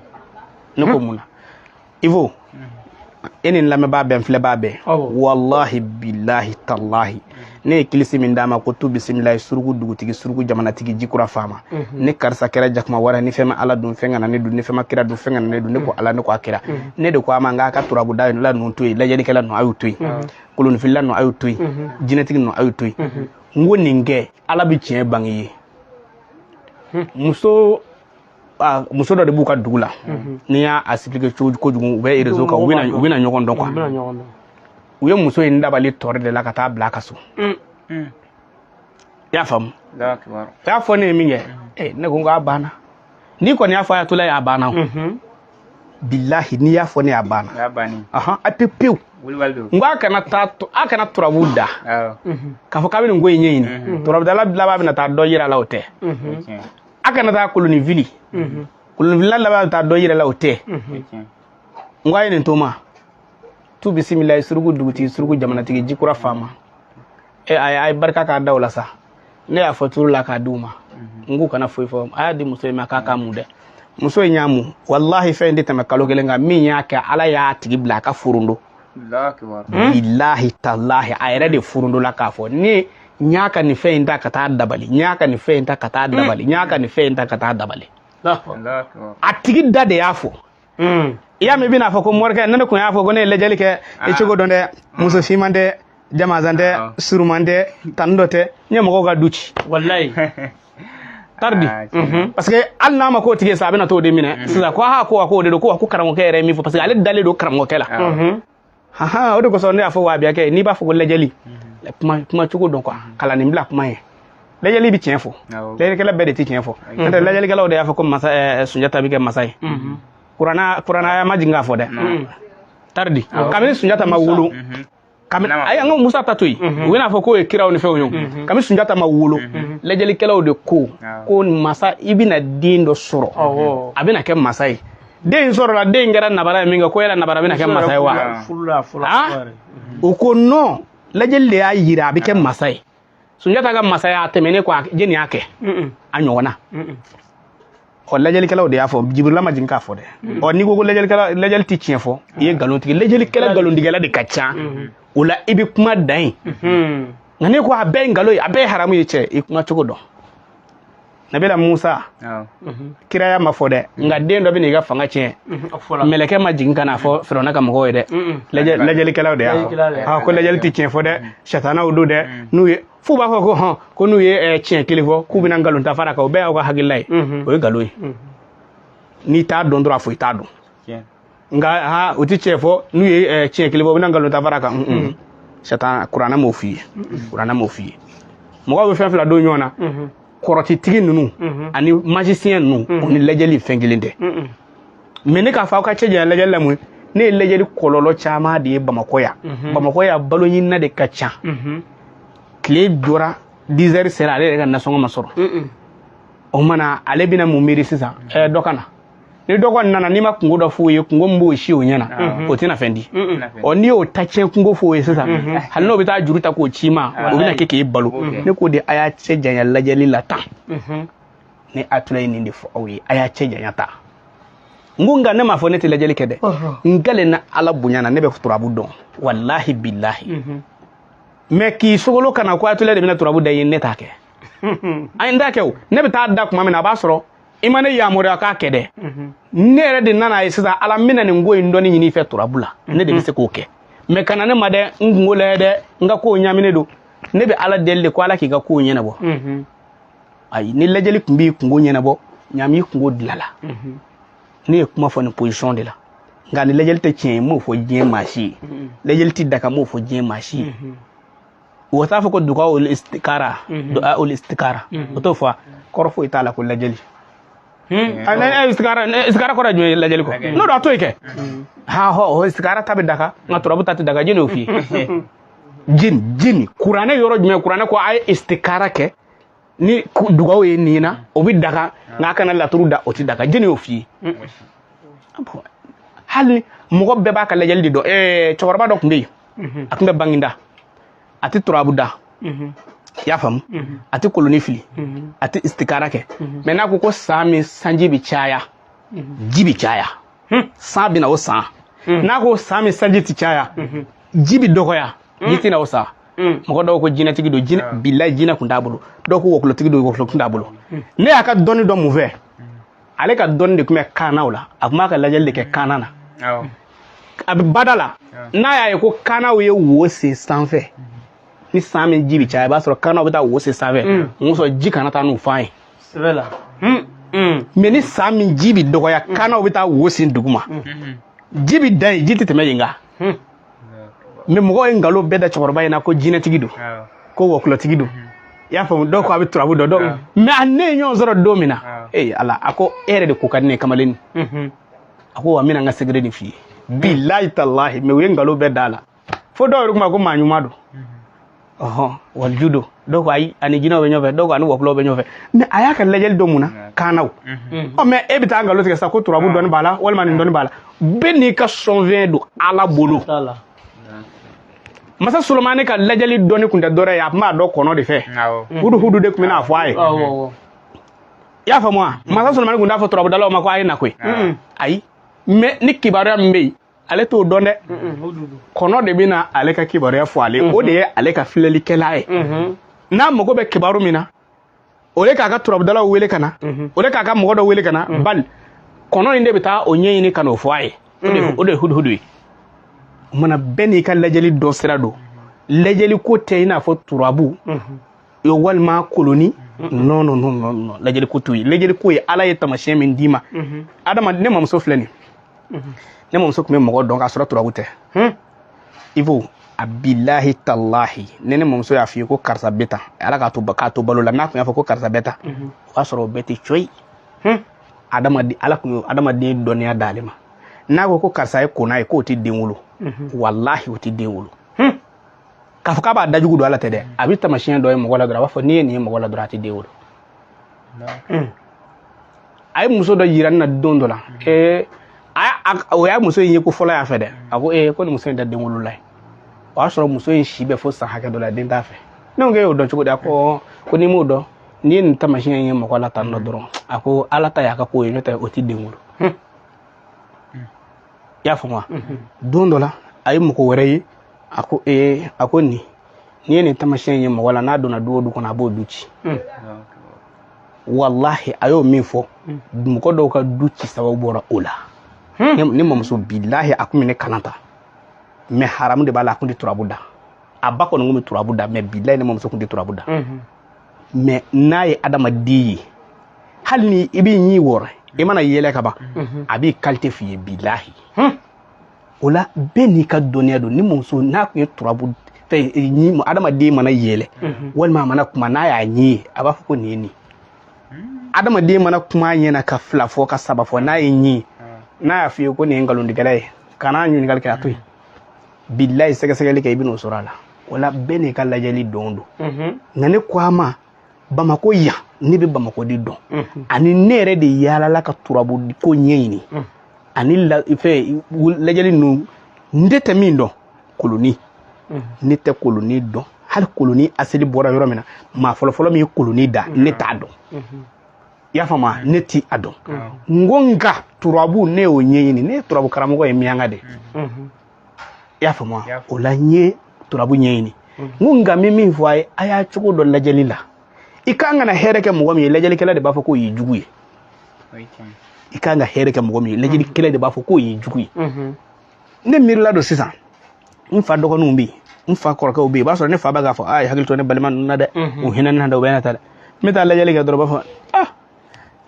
Ne ko mun na? Ivo, e ni n lamɛnbaa bɛɛ, n filɛbaa bɛɛ, wallahi billahi tallahi, ne ye kilisi min d'a ma ko tu bisimilayi, suruku dugutigi, suruku jamanatigi, jikura faama, ne karisa kɛra jakuma wɛrɛ ni fɛn ma Ala dun, fɛn kana ne dun, ni fɛn ma kira dun, fɛn kana ne dun. Ne ko Ala, ne ko a kira, ne de ko a ma n k'a ka turabuda la ninnu to yen, lajɛlikɛla ninnu a y'u to yen, kolonifilila ninnu a y'u to yen, jinɛtigi ninnu a y'u to yen. N ko nin kɛ, Ala bɛ tiɲɛ bange i ye. Muso muso dɔ de b'u ka dugu la. N'i y'a expliquer cogo kojugu, u bɛ réseau kan, u bɛna ɲɔgɔn dɔn quoi. U ye muso in dabali tɔɔrɔ de la ka taa bila a ka so. I y'a faamu? U y'a fɔ ne ye min kɛ, ne ko n k'a banna. N'i kɔni y'a fɔ Ayatollah ye, a banna o. Bilahi, n'i y'a fɔ ne ye, a banna. Ahan, a pewu pewu. N ko a kana taa, a kana turabu da k'a fɔ k'a bɛ nin ko in ɲɛɲini. Turabudala laban bɛna taa dɔ yira la, o tɛ. A kana taa kolonifili, kolonifilila laban bɛ taa dɔ yira la, o tɛ. N ko a ye nin to ma tu bisimilayi, suruku dugutigi, suruku jamanatigi, jikura faama. E a ye barika k'a da o la sa. Ne y'a fɔ turu la k'a di u ma, n k'u kana foyi fɔ. A y'a di muso in ma k'a k'a mun dɛ. Muso in y'a mun, wallahi, fɛn in tɛ tɛmɛ kalo kelen kan. Min y'a kɛ, Ala y'a tigi bila a ka furundo. Bilahi talahi, a yɛrɛ de furundo la k'a fɔ ne n y'a ka nin fɛn in ta ka taa dabali, n y'a ka nin fɛn in ta ka taa dabali, n y'a ka nin fɛn in ta ka taa dabali. A tigi da de y'a fɔ. I y'a mɛn, i bɛna fɔ ko morikɛ, ne kun y'a fɔ ko ne ye lajɛli kɛ i cogo dɔn dɛ. Muso finman tɛ, jamazan tɛ, suruman tɛ, tani dɔ tɛ, n ye mɔgɔw ka du ci. Wallahi. Tardi, parce que hali n'a ma k'o tigi ye sa, a bɛna t'o de minɛ sisan ko ha, ko a ko o de don, ko ko karamɔgɔkɛ yɛrɛ ye min fɔ, parce que ale dalen don karamɔgɔkɛ la. Ahan, o de kosɔn ne y'a fɔ wabiyakɛ, n'i b'a fɔ ko lajɛli, kuma kuma cogo dɔn quoi, kalan nin bila kuma ye. Lajɛli bɛ tiɲɛ fɔ, lajɛlikɛla bɛɛ de tɛ tiɲɛ fɔ. N'o tɛ, lajɛlikɛlaw de y'a fɔ ko masa Sunjata bɛ kɛ masa ye. Kuranna ma jigin k'a fɔ dɛ. Tardi, kabini Sunjata ma wolo, kabini ayi, an ka Musa ta to yen, u bɛna fɔ k'o ye kiraw ni fɛnw ye o. Kabini Sunjata ma wolo, lajɛlikɛlaw de ko ko masa, i bɛna den dɔ sɔrɔ, a bɛna kɛ masa ye. Den in sɔrɔla, den in kɛra nabara ye min kɛ, ko yala nabara bɛna kɛ masa ye wa? U ko non, lajɛli de y'a yira a bɛ kɛ masa ye. Sunjata ka masaya a tɛmɛnen kɔ, jɛni y'a kɛ a ɲɔgɔnna. Ɔ, lajɛlikɛlaw de y'a fɔ, Jibirila ma jigin k'a fɔ dɛ. Ɔ, n'i ko ko lajɛlikɛla, lajɛli tɛ tiɲɛ fɔ, i ye nkalon tigɛ. Lajɛlikɛla, nkalontigɛla de ka ca. O la, i bɛ kuma dan yen. Nka n'i ko a bɛɛ ye nkalon ye, a bɛɛ ye haramu ye, cɛ, i kuma cogo dɔn. Nabila Musa, kiraya ma fɔ dɛ, nka den dɔ bɛ n'i ka fanga tiɲɛ, mɛlɛkɛ ma jigin ka n'a fɔ Firawuna ka mɔgɔw ye dɛ. Lajɛlikɛlaw de y'a fɔ. Ah, ko lajɛli tɛ tiɲɛ fɔ dɛ, satanaw don dɛ. N'u ye f'u b'a fɔ ko hɔn, ko n'u ye tiɲɛ kelen fɔ, k'u bɛna nkalon ta fara kan. O bɛɛ y'aw ka hakilila ye, o ye nkalon ye. N'i t'a dɔn dɔrɔn, a fɔ i t'a dɔn. Nka ha, u tɛ tiɲɛ fɔ, n'u ye tiɲɛ kelen fɔ, u bɛna nkalon ta fara kan. Satan, kuranɛ m'o f'i ye, kuranɛ m'o f'i ye. Mɔgɔw bɛ fɛn fila don ɲɔgɔn na: kɔrɔtitigi ninnu ani magicien ninnu, o ni lajɛli fɛn kelen tɛ. Mais ne k'a fɔ aw ka cɛ janya lajɛli la mun ye? Ne ye lajɛli kɔlɔlɔ caman de ye Bamakɔ yan. Bamakɔ yan, balo ɲinina de ka ca. Tile jɔra, 10 heures sera, ale yɛrɛ ka nasɔngɔ ma sɔrɔ. O mana, ale bɛna mun miiri sisan? Dɔ ka na. Ni dɔ kɔni nana, n'i ma kungo dɔ f'o ye, kungo min b'o si o ɲɛna, o tɛna fɛn di. Ɔ, n'i y'o ta tiɲɛ kungo f'o ye sisan, hali n'o bɛ taa juru ta k'o ci ma, o bɛna kɛ k'e balo. Ne k'o de, a y'a cɛ janya lajɛli la tan. Ne Atula ye nin de fɔ aw ye, a y'a cɛ janya ta. N ko nka ne m'a fɔ ne tɛ lajɛli kɛ dɛ. N galen na Ala bonya na, ne bɛ turabu dɔn, walahi bilahi. Mais k'i sogolo ka na ko Atula de bɛna turabu da i ye, ne t'a kɛ. An t'a kɛ o. Ne bɛ taa da tuma min na, a b'a sɔrɔ i ma ne yamaruya k'a kɛ dɛ. Ne yɛrɛ de nana ye sisan, Ala, n bɛna nin ko in dɔnni ɲini i fɛ turabu la, ne de bɛ se k'o kɛ. Mais kana ne ma dɛ, n kungo lajɛ dɛ, n ka kow ɲaminen don. Ne bɛ Ala deli de ko Ala k'i ka kow ɲɛnabɔ. Ayi, ni lajɛli tun b'i kungo ɲɛnabɔ, ɲami kungo dilala. Ne ye kuma fɔ nin position de la. Nka ni lajɛli tɛ tiɲɛ ye, n m'o fɔ diɲɛ maa si ye. Lajɛli tɛ daga, n m'o fɔ diɲɛ maa si ye. O t'a fɔ ko duga ol istikara, du'a ol istikara, o t'o fɔ. Kɔrɔ foyi t'a la ko lajɛli. Istikara, istikara kɔrɔ ye jumɛn ye lajɛli kɔ? N'o don, a to yen kɛ. Ha hɔ, istikara ta bɛ daga, nka turabu ta tɛ daga. Jɛni y'o f'i ye? Jini jini, kuranɛ yɔrɔ jumɛn kuranɛ ko a ye istikara kɛ ni dugaw ye nin na, o bɛ daga, nka a kana laturu da, o tɛ daga? Jɛni y'o f'i ye? Hali mɔgɔ bɛɛ b'a ka lajɛli de dɔn. Cɛkɔrɔba dɔ tun bɛ yen, a tun bɛ Banginda, a tɛ turabu da, i y'a faamu, a tɛ koloni fili, a tɛ istikara kɛ. Mais n'a ko ko san min sanji bɛ caya, ji bɛ caya, san bɛ na o san. N'a ko san min sanji tɛ caya, ji bɛ dɔgɔya, ji tɛ na o san. Mɔgɔ dɔw ko jinɛtigi don. Jinɛ, bilayi, jinɛ tun t'a bolo. Dɔw ko wɔkulɔtigi don, wɔkulɔ tun t'a bolo. Ne y'a ka dɔnni dɔn mun fɛ? Ale ka dɔnni de tun bɛ kaanaw la. A tun b'a ka lajɛli de kɛ kaana na. A bɛ bada la, n'a y'a ye ko kaanaw ye wo sen sanfɛ, ni san min ji bɛ caya, i b'a sɔrɔ kaanaw bɛ taa wo sen sanfɛ mun sɔrɔ, ji kana taa n'u fan ye. Mais ni san min ji bɛ dɔgɔya, kaanaw bɛ taa wo sen duguma, ji bɛ dan yen, ji tɛ tɛmɛ yen kan. Mais mɔgɔw ye nkalon bɛɛ da cɛkɔrɔba in na ko jinɛtigi don, ko wɔkulɔtigi don, i y'a faamu. Dɔw ko a bɛ turabu dɔn, dɔw. Mais a ne ye ɲɔgɔn sɔrɔ don min na, ee Ala, a ko e yɛrɛ de ko ka di ne ye, kamalennin. A ko wa, n bɛna n ka secret de f'i ye, bilahi talahi. Mais u ye nkalon bɛɛ da a la, fo dɔw yɛrɛ kuma ko maa ɲuman don, ɔhɔn, waliju don. Dɔw ko ayi, ani jinɛw bɛ ɲɔgɔn fɛ. Dɔw ko ani wɔkulɔw bɛ ɲɔgɔn fɛ. Mais a y'a ka lajɛli dɔ mun na? Kaanaw. Ɔ, mais e bɛ taa nkalon tigɛ sisan ko turabu dɔnni b'a la walima nin dɔnni b'a la. Bɛɛ n'i ka sɔnfɛn don Ala bolo. Masa Solomani ka lajɛli dɔnni kun tɛ dɔwɛrɛ ye, a tun b'a dɔn kɔnɔ de fɛ. Hudu hudu de tun bɛna fɔ a ye, i y'a faamu wa? Masa Solomani kun t'a fɔ turabudalaw ma ko a ye na koyi, ayi. Mais ni kibaruya min bɛ yen, ale t'o dɔn dɛ. Kɔnɔ de bɛna ale ka kibaruya fɔ ale, o de ye ale ka filɛlikɛla ye. N'a mago bɛ kibaru min na, o de k'a ka turabudalaw wele ka na, o de k'a ka mɔgɔ dɔ wele ka na, bali kɔnɔ in de bɛ taa o ɲɛɲini ka n'o fɔ a ye. O de ye hudu hudu ye. O mana, bɛɛ n'i ka lajɛli dɔ sira don. Lajɛli ko tɛ i n'a fɔ turabu walima koloni. Non, non, non, non, non, lajɛli ko t'o ye. Lajɛli ko ye Ala ye tamasiyɛn min d'i ma. Adama, ne mamuso filɛ nin, ne mamuso tun bɛ mɔgɔ dɔn k'a sɔrɔ turabu tɛ. Ivo, a bilahi talahi, ne mamuso y'a f'i ye ko karisa bɛ tan, Ala k'a to k'a to balo la, n'a tun y'a fɔ ko karisa bɛ tan, o b'a sɔrɔ o bɛɛ tɛ coyi. Adamaden, Ala tun ye adamaden dɔnniya d'ale ma. N'a ko ko karisa ye kona ye, k'o tɛ den wolo, walahi, o tɛ den wolo. K'a fɔ k'a b'a dajugu don Ala tɛ dɛ. A bɛ tamasiyɛn dɔ ye mɔgɔ la dɔrɔn, a b'a fɔ n'i ye nin ye mɔgɔ la dɔrɔn, a tɛ den wolo. A ye muso dɔ yira ne na don dɔ la, a o y'a muso in ye ko fɔlɔ y'a fɛ dɛ. A ko ee, ko nin muso in tɛ den wolola ye. O y'a sɔrɔ muso in si bɛ fo san hakɛ dɔ la, den t'a fɛ. Ne ko k'e y'o dɔn cogo di? A ko ko n'i m'o dɔn, n'i ye nin tamasiyɛn in ye mɔgɔ la tan nɔ dɔrɔn, a ko Ala ta y'a ka ko ye, n'o tɛ o tɛ den wolo. I y'a faamu wa? Don dɔ la, a ye mɔgɔ wɛrɛ ye, a ko ee, a ko nin, n'i ye nin tamasiyɛn in ye mɔgɔ la, n'a donna du o du kɔnɔ, a b'o du ci. Walahi, a y'o min fɔ, mɔgɔ dɔw ka du ci sababu bɔra o la. Ne mamuso, bilahi, a kun bɛ ne kalan ta, mais haramu de b'a la, a kun tɛ turabu da. A ba kɔni kun bɛ turabu da, mais bilahi, ne mamuso kun tɛ turabu da. Mais n'a ye adamaden ye, hali ni i b'i ɲi wɔrɔ, i mana yɛlɛ ka ban, a b'i qualité f'i ye, bilahi. O la, bɛɛ n'i ka dɔnniya don. Ni muso n'a kun ye turabu fɛn ɲi, adamaden mana yɛlɛ walima a mana kuma, n'a y'a ɲi ye, a b'a fɔ ko nin ye nin. Adamaden mana kuma a ɲɛna ka fila fɔ, ka saba fɔ, n'a ye ɲi ye, N'a y'a f'i ye ko nin ye nkalontigɛla ye, kana ɲininkali kɛ, a to yen. Bilayi, sɛgɛsɛgɛli kɛ, i bɛn'o sɔrɔ a la. O la, bɛɛ n'i ka lajɛli don don. Nka ne ko a ma, Bamako yan, ne bɛ Bamako de dɔn, ani ne yɛrɛ de yaalala ka turabu ko ɲɛɲini ani fɛn lajɛli ninnu. Ne tɛ min dɔn, koloni, ne tɛ koloni dɔn. Hali koloni asili bɔra yɔrɔ min na, maa fɔlɔfɔlɔ min ye koloni da, ne t'a dɔn. I y'a faamu? Ne ti a dɔn. N ko nka turabu, ne y'o ɲɛɲini. Ne ye turabu karamɔgɔ ye Miɲanka de. I y'a faamu? O la, n ye turabu ɲɛɲini. N ko nka n bɛ min fɔ a ye, a y'a cogo dɔ lajɛli la. I kan ka na hɛrɛ kɛ mɔgɔ min ye, lajɛlikɛla de b'a fɔ k'o y'i jugu ye. I kan ka hɛrɛ kɛ mɔgɔ min ye, lajɛlikɛla de b'a fɔ k'o y'i jugu ye. Ne miirila don sisan, n fa dɔgɔninw bɛ yen, n fa kɔrɔkɛw bɛ yen. I b'a sɔrɔ ne fa bɛ k'a fɔ: a ye hakili to ne balima ninnu na dɛ, u hinɛ ne na dɛ, u bɛ na ta dɛ. N bɛ taa lajɛli kɛ dɔrɔn, u b'a fɔ: ah,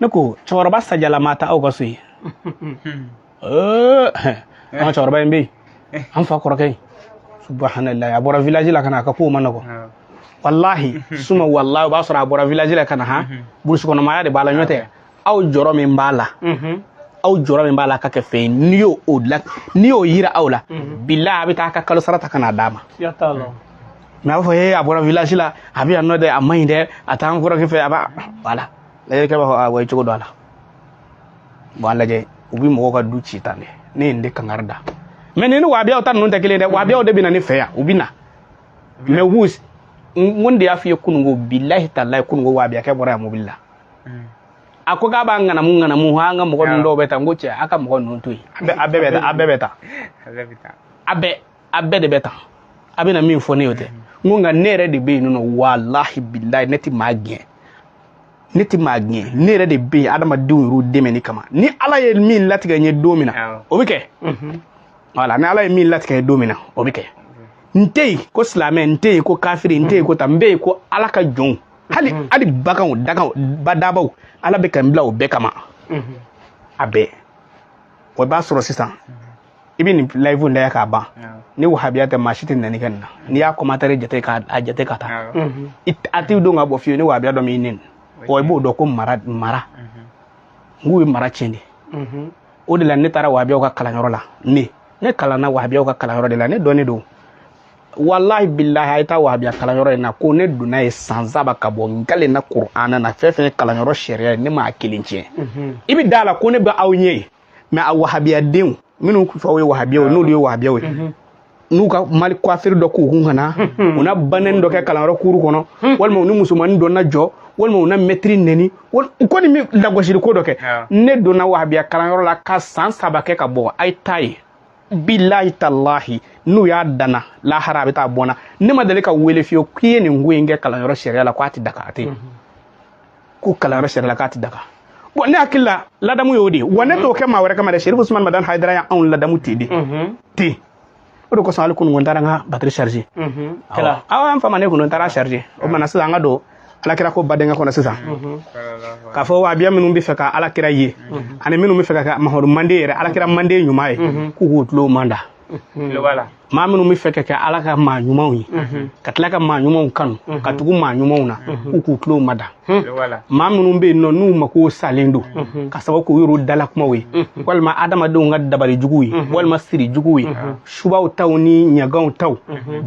ne ko cɛkɔrɔba sajalama ta aw ka so yen. An ka cɛkɔrɔba in bɛ yen, an fa kɔrɔkɛ in, subahanallahi, a bɔra village la ka na, a ka kow ma nɔgɔ. Walahi suma walahi, o b'a sɔrɔ a bɔra village la ka na, han, burusi kɔnɔmaya de b'a la. Ɲɔ tɛ aw jɔrɔ min b'a la, aw jɔrɔ min b'a la ka kɛ fɛn ye, n'i y'o o la, n'i y'o yira aw la, bilahi, a bɛ taa a ka kalo sara ta ka n'a d'a ma. Mais a b'a fɔ: ee, a bɔra village la, a bɛ yan nɔ dɛ, a man ɲi dɛ, a t'an kɔrɔkɛ fɛ, a b'a voilà. Lajɛlikɛ b'a fɔ: a wa, i cogo don a la. Bon, a lajɛ, u bɛ mɔgɔw ka du ci tan dɛ. Ne ye nin de kangari da. Mais nin ni wahabiyaw ta ninnu tɛ kelen dɛ. Wahabiyaw de bɛ na ne fɛ yan, u bɛ na, mais u b'u n ko n de y'a f'i ye kununko, bilahi talahi, kununko wahabiyakɛ bɔra yan mobili la, a ko k'a b'a ŋanamu ŋanamu, an ka mɔgɔ ninnu dɔw bɛ taa. N ko cɛ, a ka mɔgɔ ninnu to yen, a bɛɛ bɛ taa, a bɛɛ bɛ taa, a bɛɛ de bɛ taa. A bɛna min fɔ ne ye, o tɛ. N ko nka ne yɛrɛ de bɛ yen nɔ, walahi bilahi, ne tɛ maa gɛn, ne tɛ maa gɛn. Ne yɛrɛ de bɛ yen adamadenw yɛrɛ dɛmɛni kama. Ni Ala ye min latigɛ n ye don min na, o bɛ kɛ. Voilà, ni Ala ye min latigɛ n ye don min na, o bɛ kɛ. N tɛ yen ko silamɛ, n tɛ yen ko kafiri, n tɛ yen ko tan, n bɛ yen ko Ala ka jɔnw, hali hali baganw, daganw, badabaw, Ala bɛ ka n bila o bɛɛ kama, a bɛɛ. O b'a sɔrɔ sisan i bɛ nin live in da k'a ban. Ni wahabiya tɛ, maa si tɛ nɛni kɛ nin na. N'i y'a commentaire jate k'a jate ka taa, a t'i don ka bɔ fiyewu ni wahabiya dɔ m'i nɛni. Ɔ, i b'o dɔn ko mara mara, n k'u ye mara tiɲɛ de. O de la, ne taara wahabiyaw ka kalanyɔrɔ la. Ne kalanna wahabiyaw ka kalanyɔrɔ de la, ne dɔnnen don. Walahi bilahi, a ye taa wahabiya kalanyɔrɔ in na ko ne donna ye san 3 ka bɔ n kalenna kuranɛ na. Fɛn fɛn ye kalanyɔrɔ sariya ye, ne m'a kelen tiɲɛ. I bɛ da la ko ne bɛ aw ɲɛ ye. Mais a wahabiyadenw minnu faw ye wahabiyaw ye, n'olu ye wahabiyaw ye, n'u ka mali coiffure dɔ k'u kun ka na, u na banɛni dɔ kɛ kalanyɔrɔ kuru kɔnɔ, walima u ni musomanin dɔ na jɔ, walima u na mɛtiri nɛni, u kɔni bɛ lagosili ko dɔ kɛ. Ne donna wahabiya kalanyɔrɔ la ka san 3 kɛ ka bɔ, a ye taa ye, bilahi talahi, n'u y'a danna lahara, a bɛ taa bɔnna. Ne ma deli ka wele fiyewu k'i ye nin ko in kɛ kalanyɔrɔ sariya la k'a tɛ daga. A tɛ ko kalanyɔrɔ sariya la k'a tɛ daga. Bon, ne hakili la, ladamu y'o de ye wa. Ne t'o kɛ maa wɛrɛ kama dɛ. Serifu Usumani Madani Hayidara y'anw ladamu ten de ten. O de kosɔn, hali kunun n taara n ka batterie charger. Awɔ, an fa ma ne kun, n taara charger. O tuma na sisan, an ka don alakira ko badenkɛ kɔnɔ sisan, k'a fɔ wahabiya minnu bɛ fɛ ka alakira ye, ani minnu bɛ fɛ ka kɛ Mahamadu mande yɛrɛ, alakira mande ɲuman ye, k'u k'u tulo manda. Maa minnu bɛ fɛ ka kɛ Ala ka maa ɲumanw ye, ka tila ka maa ɲumanw kanu, ka tugu maa ɲumanw na, k'u k'u tulo mada. Maa minnu bɛ yen nɔ, n'u mako salen don ka sababu k'u yɛrɛ dala kumaw ye, walima adamadenw ka dabali juguw ye, walima siri juguw ye, subaw taw ni ɲaganw taw,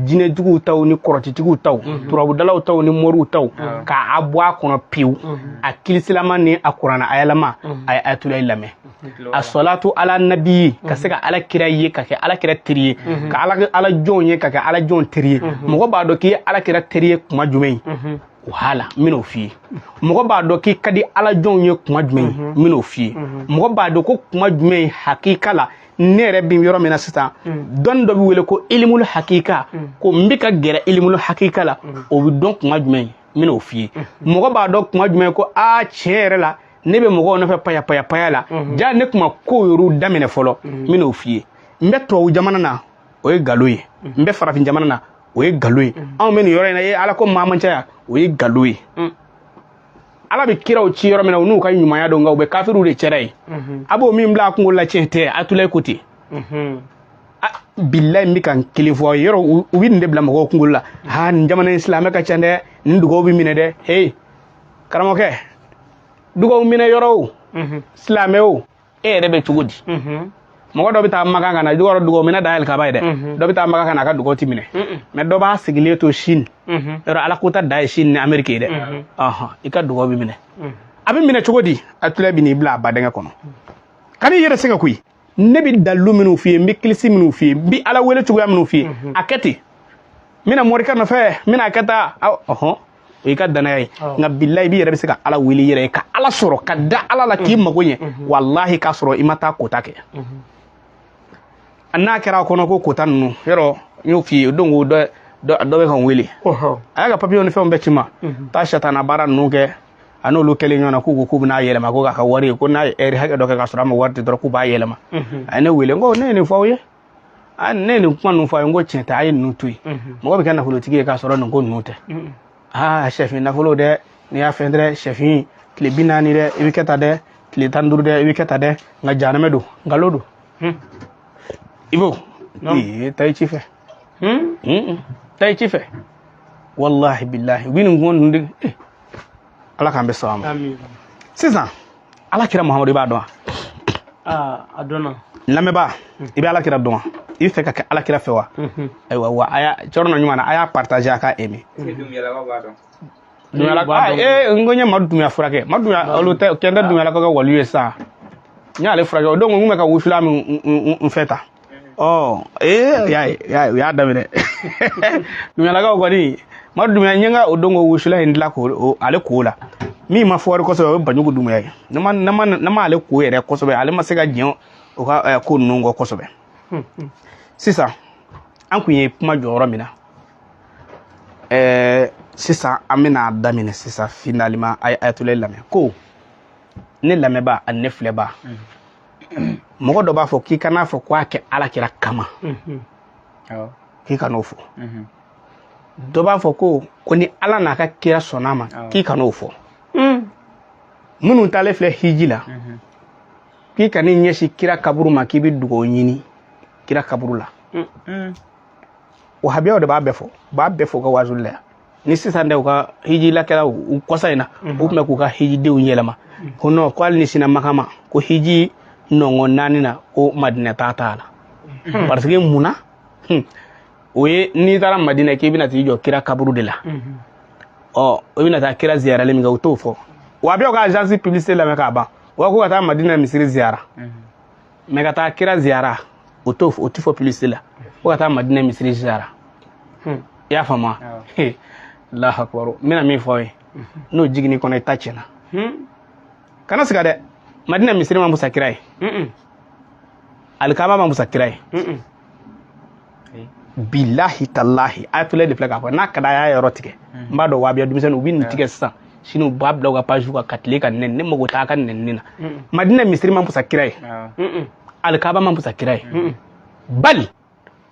jinɛ juguw taw ni kɔrɔtitigiw taw, turabudalaw taw ni moriw taw, k'a bɔ a kɔnɔ pewu, a kilisilama ni a kuranna ayalama, a ye ayatulayi lamɛn, a sɔlatu ala nabi, ka se ka ala kira ye, ka kɛ ala kira teri ye, ka ala ala jɔnw ye, ka kɛ ala jɔnw teri ye. Mɔgɔ b'a dɔn k'i ye ala kira teri ye kuma jumɛn ye? Wala, n bɛn'o f'i ye. Mɔgɔ b'a dɔn k'i ka di ala jɔnw ye kuma jumɛn ye? N bɛn'o f'i ye. Mɔgɔ b'a dɔn ko kuma jumɛn ye hakika la? Ne yɛrɛ bɛ yɔrɔ min na sisan, dɔnni dɔ bɛ wele ko ilimulu hakika, ko n bɛ ka gɛrɛ ilimulu hakika la, o bɛ dɔn kuma jumɛn ye? N bɛn'o f'i ye. Mɔgɔ b'a dɔn kuma jumɛn ko aa, tiɲɛ yɛrɛ la, ne bɛ mɔgɔw nɔfɛ paya paya paya la, ja ne kuma kow yɛrɛ daminɛ fɔlɔ, n bɛn'o f'i ye. N bɛ tubabu jamana na, o ye nkalon ye. N bɛ farafin jamana na, o ye nkalon ye. Anw bɛ nin yɔrɔ in na, e ala ko maa man ca, o ye nkalon ye. Ala bɛ kiraw ci yɔrɔ min na, u n'u ka ɲumanya don, nka u bɛ kafiriw de cɛra yen. A b'o min bila a kungo la, tiɲɛ tɛ. Atulayi ko ten, bilayi, n bɛ ka n kelen fɔ aw ye. Yɔrɔ u bɛ nin de bila mɔgɔw kunkolo la: ha, nin jamana in silamɛ ka ca dɛ, nin dugawu bɛ minɛ dɛ. Hey, karamɔgɔkɛ, dugawu minɛ yɔrɔ o, silamɛ o, E yɛrɛ bɛ cogo di? Mɔgɔ dɔ bɛ taa Makan ka na, dɔw dugawu minɛ da alikaba ye dɛ. Dɔ bɛ taa Makan ka na, a ka dugawu ti minɛ. Mais dɔ b'a sigilen to Chine yɔrɔ, ala ko ta da ye Chine ni Amérique ye dɛ. Ɔhɔn, i ka dugawu bɛ minɛ. A bɛ minɛ cogo di? A tula bɛ n'i bila a badɛngɛ kɔnɔ, kan'i yɛrɛ sɛgɛn koyi. Ne bɛ dalilu minnu f'i ye, n bɛ kilisi minnu f'i ye, n bɛ ala wele cogoya minnu f'i ye, a kɛ ten. N bɛna morikɛ nɔfɛ, n bɛna a kɛ tan. Ɔhɔn, o y'i ka danaya ye. Nka bilayi, i b'i yɛrɛ bɛ se ka ala wele i yɛrɛ ye, ka ala sɔrɔ, ka da ala la, k'i mago ɲɛ, walahi, k'a sɔrɔ i ma taa kota kɛ. N'a kɛra a kɔnɔ ko kota ninnu yɔrɔ, n y'o f'i ye o don, ko dɔ dɔ bɛ ka n wele, a y'a ka papiyew ni fɛnw bɛɛ ci n ma, taa satana baara ninnu kɛ. A n'olu kɛlen ɲɔgɔn na, k'u ko k'u bɛna yɛlɛma, ko k'a ka wari ye, ko n'a ye ɛri hakɛ dɔ kɛ k'a sɔrɔ a ma wari di dɔrɔn, k'u b'a yɛlɛma. A ye ne wele, n ko ne ye nin fɔ aw ye, a ne ye nin kuma ninnu fɔ a ye, n ko tiɲɛ tɛ, a ye ninnu to yen. Mɔgɔ bɛ kɛ nafolotigi ye k'a sɔrɔ nin ko ninnu tɛ. Aa, sɛfin nafolo dɛ, n'i y'a fɛn dɛ, sɛfin tile 40 dɛ, i bɛ kɛ tan dɛ, tile 15 dɛ, i bɛ kɛ tan dɛ. Nka jahanamɛ don, nkalon don. I b'o ee, taa i ci fɛ, taa i ci fɛ, wallahi billahi, u bɛ nin kuma ninnu de. Ala k'an bɛ sababa ma. Sisan, ala kira Muhamadu, i b'a dɔn wa? A dɔnna. N lamɛnbaa, i bɛ ala kira dɔn wa? I bɛ fɛ ka kɛ ala kira fɛ wa? Ayiwa, wa a y'a cɛrɔ ɲuman na, a y'a partager, a k'a aimer. Dumuyala, ee, n ko n ye Madu Dumuya furakɛ. Madu Dumuya, olu tɛ kɛn tɛ Dumuyala ka kɛ waliyu ye sisan. N y'ale furakɛ o don, n kun bɛ ka wusulan min n fɛ ta. Ɔ ee, y'a ye, y'a ye, u y'a daminɛ. Dumuyalakaw kɔni, Madu Dumuya, n ye n ka o don ko wusulan in dilan k'o ale ko la. Min ma fɔri kosɛbɛ, o ye Baɲugu Dumuya ye. Ne ma ne ma ne ma ale ko yɛrɛ kosɛbɛ, ale ma se ka jɛn o ka ko ninnu kɔ kosɛbɛ. Sisan an kun ye kuma jɔ yɔrɔ min na, sisan an bɛna daminɛ sisan finalement. A ye ayatollah lamɛn ko ne lamɛnbaa ani ne filɛbaa, mɔgɔ dɔ b'a fɔ k'i kan'a fɔ ko a kɛ ala kira kama, k'i kan'o fɔ. Dɔ b'a fɔ ko ni ala n'a ka kira sɔnna a ma, k'i kan'o fɔ. Minnu taalen filɛ hiji la, k'i kan'i ɲɛsin kira kaburu ma k'i bɛ dugawu ɲini kira kaburu la. Wahabiyaw de b'a bɛɛ fɔ, u b'a bɛɛ fɔ u ka wajuli la yan. Ni sisan tɛ, u ka hijilakɛlaw, u kɔsa in na, u tun bɛ k'u ka hijidenw yɛlɛma ko non, ko hali ni sina Makan ma, ko hiji nɔngɔn naani na, ko Madinɛ taa t'a la. Parce que mun na? O ye n'i taara Madinɛ k'i bɛna t'i jɔ kira kaburu de la, ɔ, i bɛna taa kira ziyarali min kɛ, u t'o fɔ. Wahabiyaw ka agence publicité lamɛn k'a ban, u b'a ko ka taa Madinɛ misiri ziyara, mais ka taa kira ziyara, o t'o, o ti fɔ publicité la, ko ka taa Madinɛ misiri ziyara. I y'a faamu wa? Allahu akbar. N bɛna min fɔ aw ye, n'o jiginni kɔnɔ, i ta tiɲɛna. Kana siga dɛ, Madinɛ misiri ma fusa kira ye, alikaba ma fusa kira ye. Bilahi talahi, ayatollah de filɛ k'a fɔ. N'a ka d'a y'a yɔrɔ tigɛ, n b'a dɔn wahabiya denmisɛnninw u bɛ nin tigɛ sisan, sini u b'a bila u ka page kan ka tile ka nɛni. Ne mago t'a ka nɛni na. Madinɛ misiri ma fusa kira ye, alikaba ma fusa kira ye. Bali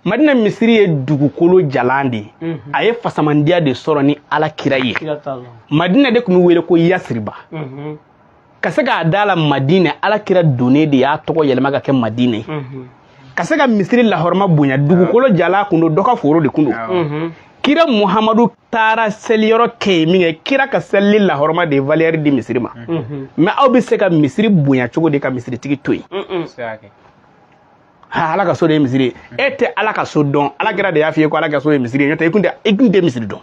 Madinɛ misiri ye dugukolo jalan de ye, a ye fasamandiya de sɔrɔ ni ala kira ye. Madinɛ de tun bɛ wele ko Yasiriba. Ka se k'a da la, Madinɛ, ala kira donnen de y'a tɔgɔ yɛlɛma ka kɛ Madinɛ ye, ka se ka misiri lahɔrɔma bonya. Dugukolo jala kun don, dɔ ka foro de kun don. Kira Muhamadu taara seliyɔrɔ kɛ yen min kɛ, kira ka seli lahɔrɔma de ye valeur di misiri ma. Mais aw bɛ se ka misiri bonya cogo di ka misiritigi to yen? Ha, ala ka so de ye misiri ye. E tɛ ala ka so dɔn, ala kira de y'a f'i ye ko ala ka so ye misiri ye. N'o tɛ, i kun tɛ misiri dɔn.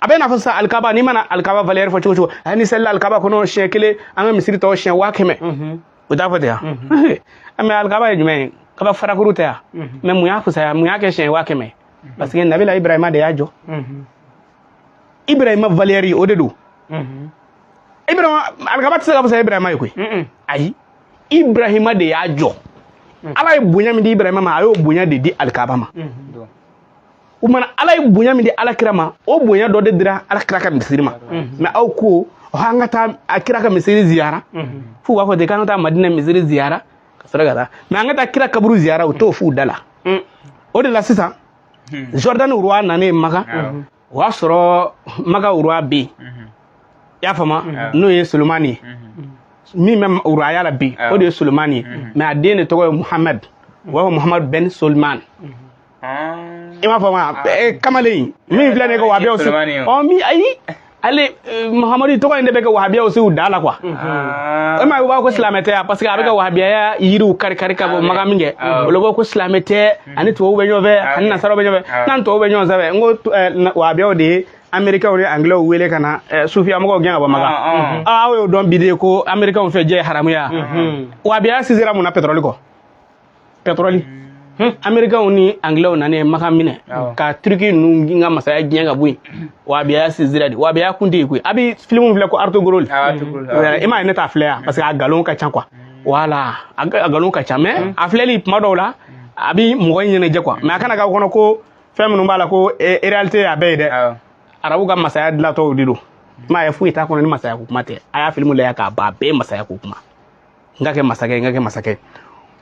A bɛ n'a fɔ sisan alikaba, n'i mana alikaba valeur fɔ cogo cogo, a ni selila alikaba kɔnɔ siɲɛ kelen, an ka misiri tɔ siɲɛ 100 000. O t'a fɔ ten yan? Mais alikaba ye jumɛn ye? Kaba farakuru tɛ yan? Mais mun y'a fisaya, mun y'a kɛ siɲɛ 100 000? Parce que nabila Ibrahima de y'a jɔ. Ibrahima valeur, o de don. Ibrahima, alikaba tɛ se ka fisaya Ibrahima ye koyi. Ayi, Ibrahima de y'a jɔ. Ala ye bonya min di Ibrahima ma, a y'o bonya de di alikaba ma. O mana, ala ye bonya min di alakira ma, o bonya dɔ de dira alakira ka misiri ma. Mais aw ko an ka taa a kira ka misiri ziyara, f'u b'a fɔ ten k'an ka taa Madina misiri ziyara ka sɔrɔ ka taa, mais an ka taa kira kaburu ziyara, o t'o f'u da la. O de la sisan, Jordan roi nanen Maka, o y'a sɔrɔ Maka roi bɛ yen, i y'a faamu, n'o ye Solomani ye. Min bɛ roya la bi, o de ye Solomani ye, mais a den de tɔgɔ ye Muhamad, u b'a fɔ Muhamad Ben Solomani. I m'a faamu wa? Kamalen min filɛ nin ye, ko wahabiyaw si ɔ min, ayi, Ale Muhamadu tɔgɔ in de bɛ kɛ wahabiyaw se u da la quoi. E ma ye, u b'a fɔ ko silamɛ tɛ yan, parce que a bɛ ka wahabiyaya yiriw kari kari ka bɔ Makan min kɛ, olu b'a fɔ ko silamɛ tɛ, ani tubabuw bɛ ɲɔgɔn fɛ, ani nasaraw bɛ ɲɔgɔn fɛ. N'an tubabuw bɛ ɲɔgɔn fɛ, n ko wahabiyaw de ye américains ni anglais wele ka na sufiyamɔgɔw gɛn ka bɔ Makan. Aw y'o dɔn bi de ko américains fɛ jɛ ye haramuya. Wahabiya sinsinra mun na? Pétrole kɔ, pétrole. Américains ni anglais nana Makan minɛ ka Turki ninnu ka masaya gɛn ka bɔ yen. Wahabiya sinsinra de. Wahabiya kun tɛ yen koyi. A bɛ film filɛ ko Ertugrul. I m'a ye, ne t'a filɛ yan parce que a nkalon ka ca quoi. Voilà, a nkalon ka ca, mais a filɛli tuma dɔw la, a bɛ mɔgɔ ɲɛnajɛ quoi. Mais a kana k'aw kɔnɔ ko fɛn minnu b'a la ko réalité a bɛɛ ye dɛ. Arabu ka masaya dilatɔw de don. I m'a ye, foyi t'a kɔnɔ ni masaya ko kuma tɛ. A y'a film lajɛ k'a ban, a bɛɛ ye masaya ko kuma. N ka kɛ masakɛ, n ka kɛ masakɛ.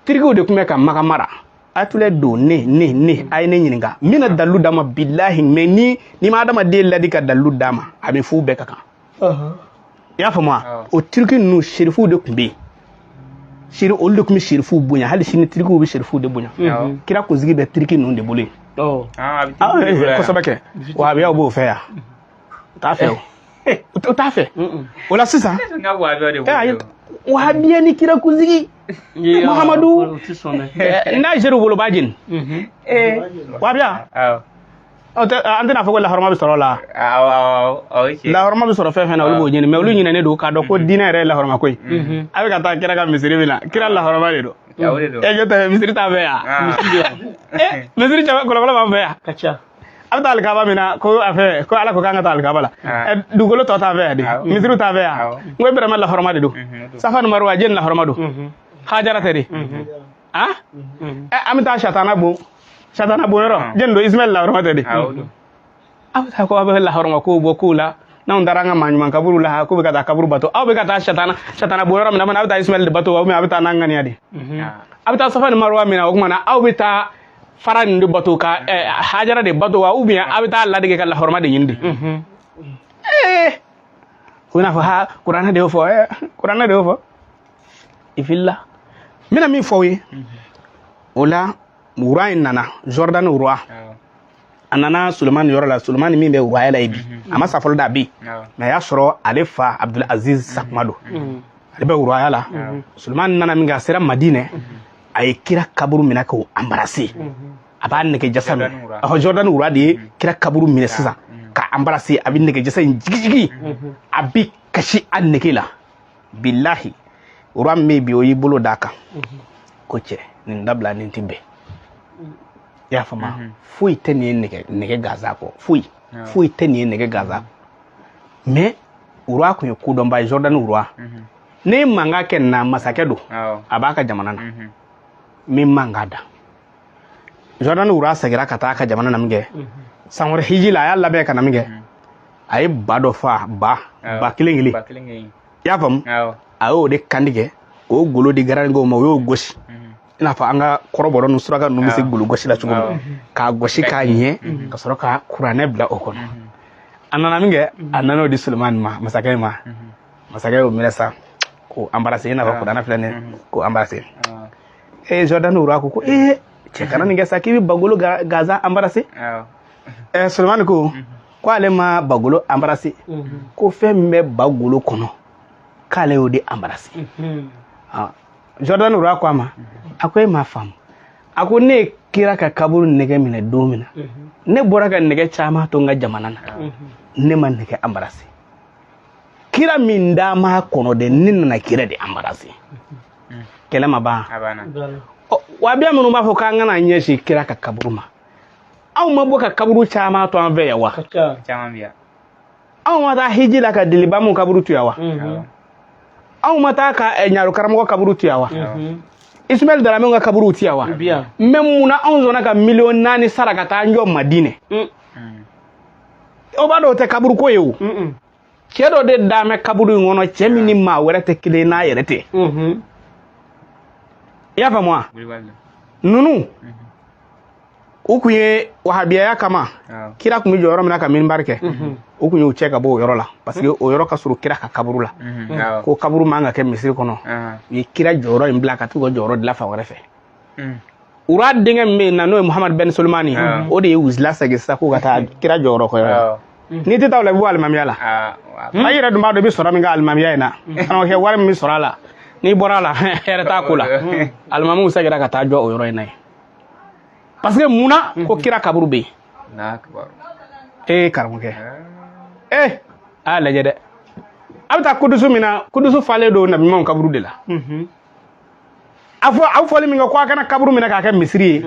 Tirikiw de tun bɛ ka Makan mara. A tulɛ don ne ne ne a ye ne ɲininka, n bɛna dalilu d'a ma, bilahi. Mais ni ma adamaden ladi ka dalilu d'a ma, a bɛ fu bɛɛ ka kan. I y'a faamu wa? O Turiki ninnu, serifuw de tun bɛ yen. Seri, olu de tun bɛ serifuw bonya. Hali sini, Tirikiw bɛ serifuw de bonya. Kira kunsigi bɛ Turiki ninnu de bolo yen kosɛbɛ. Kɛ wahabiyaw b'o fɛ yan, u t'a fɛ o, u t'a fɛ o la sisan. Wahabiya ni kira kunsigi Muhamadu n'a zeriw bolo b'a jeni. Wahabiya, an tɛna fɔ ko lahɔrɔma bɛ sɔrɔ o la. Lahɔrɔma bɛ sɔrɔ fɛn fɛn na, olu b'o ɲini. Mais olu ɲinɛnen don k'a dɔn ko diinɛ yɛrɛ ye lahɔrɔma ko ye. A bɛ ka taa kira ka misiri min na, kira lahɔrɔma de don. E jɔ tɛ misiri t'an fɛ yan. Misiri caman kɔlɔlɔ b'an fɛ yan. A bɛ taa alikaba min na, ko a fɛ ko Ala ko k'an ka taa alikaba la, dugukolo tɔ t'an fɛ yan de, misiriw t'an fɛ yan. N ko Ibrahima lahɔrɔma de don. Safa ni Maruwa, jɛni lahɔrɔma don? Hajara tɛ de? An bɛ taa satana bon, satana bon yɔrɔ, jɛni don? Ismaɛl lahɔrɔma tɛ de? Aw bɛ taa ko aw bɛ lahɔrɔma kow bɔ kow la. N'anw taara an ka maa ɲuman kaburu la, k'u bɛ ka taa kaburu bato, aw bɛ ka taa satana satana bon yɔrɔ min na, aw bɛ taa Ismaɛl de bato, ou bien aw bɛ taa n'an ŋaniya de? A bɛ taa Safa ni Maruwa min na, o tuma na aw bɛ taa fara nin de bato ka Hajara de bato wa, ou bien aw bɛ taa ladege ka lahɔrɔma de ɲini de? U bɛna fɔ ha, kuranɛ de y'o fɔ. Kuranɛ de y'o fɔ, i filila. N bɛna min fɔ aw ye o la, roi in nana, Jordan roi, a nana Sulemani yɔrɔ la. Sulemani min bɛ roya la ye bi, a ma sa fɔlɔ da, a bɛ yen. Mais a y'a sɔrɔ ale fa Abdul Aziz sakuma don, ale bɛ roya la. Sulemani nana min kɛ, a sera Madinɛ, a ye kira kaburu minɛ k'o embrasser. A b'a nɛgɛ jasa minɛ. Ɔhɔ, Jordan roi de ye kira kaburu minɛ sisan ka embrasser. A bɛ nɛgɛ jasa in jigijigi, a bɛ kasi a nɛgɛ la. Bilahi, roi min bɛ yen bi, o y'i bolo d'a kan ko cɛ, nin dabila, nin tɛ bɛn. I y'a faamu? Foyi tɛ nin ye nɛgɛ gansan kɔ, foyi foyi tɛ nin ye nɛgɛ gansan. Mais roi kun ye kodɔnba ye, Jordan roi. Ne ye mankan kɛ nin na, masakɛ don, a b'a ka jamana na, min mankan da. Jordan roi seginna ka taa a ka jamana na min kɛ, san wɛrɛ hiji la, a y'a labɛn ka na min kɛ, a ye ba dɔ fa, ba kelen kelen. I y'a faamu? A y'o de kantigɛ k'o golo di garankew ma, o y'o gosi i n'a fɔ an ka kɔrɔbɔrɔ ni suraka ninnu bɛ se golo gosi la cogo min, k'a gosi k'a ɲɛ, ka sɔrɔ ka kuranɛ bila o kɔnɔ. A nana min kɛ, a nana o di Sulemani ma, masakɛ ma. Masakɛ y'o minɛ sa k'o embrasser, i n'a fɔ kuranɛ filɛ nin ye, k'o embrasser. Ee, Jordan roi ko ee, cɛ, kana nin kɛ sa, k'i bɛ bagolo gansan embrasser. Sulemani ko ale ma bagolo embrasser, ko fɛn min bɛ bagolo kɔnɔ, k'ale y'o de embrasser. Jordan roi ko a ma, a ko e m'a faamu. A ko ne ye kira ka kaburu nɛgɛ minɛ don min na, ne bɔra ka nɛgɛ caman to n ka jamana na, ne ma nɛgɛ embrasser. Kira min d'a ma kɔnɔ dɛ, ne nana kira de embrasser. Kɛlɛ ma ban. Wahabiya minnu b'a fɔ k'an kana ɲɛsin kira ka kaburu ma, anw ma bɔ ka kaburu caman to an fɛ yan wa? Anw ma taa hiji la ka delibamu kaburu to yan wa? Anw ma taa ka ɲaro karamɔgɔ kaburu to yan wa? Ismaɛl Darame ka kaburu ti yan wa? Mais munna anw sɔnna ka miliyɔn 4 sara ka taa n jɔ Madinɛ? O b'a dɔn o tɛ kaburu ko ye o. Cɛ dɔ de damɛ kaburu in kɔnɔ, cɛ min ni maa wɛrɛ tɛ kelen n'a yɛrɛ tɛ. I y'a faamu wa? Ninnu u kun ye wahabiyaya kama, kira kun bɛ jɔ yɔrɔ min na ka minbari kɛ, u kun y'u cɛ ka bɔ o yɔrɔ la, parce que o yɔrɔ ka surun kira ka kaburu la, ko kaburu man ka kɛ misiri kɔnɔ. U ye kira jɔyɔrɔ in bila ka t'u ka jɔyɔrɔ dilan fan wɛrɛ fɛ. Roi denkɛ min bɛ yen na, n'o ye Muhamadu Ben Solomani, o de ye wuzila segin sisan k'u ka taa kira jɔyɔrɔ kɔ. N'i tɛ taa o la, i bɛ bɔ alimamiya la. I yɛrɛ dun b'a dɔn i bɛ sɔrɔ min kɛ alimamiya in na, karamɔgɔkɛ, wari min bɛ sɔrɔ a la, n'i bɔra a la, hɛrɛ t'a ko la. Alimamiw seginna ka taa jɔ o yɔrɔ in na yen, parce que mun na ko kira kaburu bɛ yen. Ee karamɔgɔkɛ, ee a y'a lajɛ dɛ, a bɛ taa kudusu min na, kudusu falen don nabiɲumanw kaburu de la. A fɔ aw fɔli min kɛ ko a kana kaburu minɛ k'a kɛ misiri ye,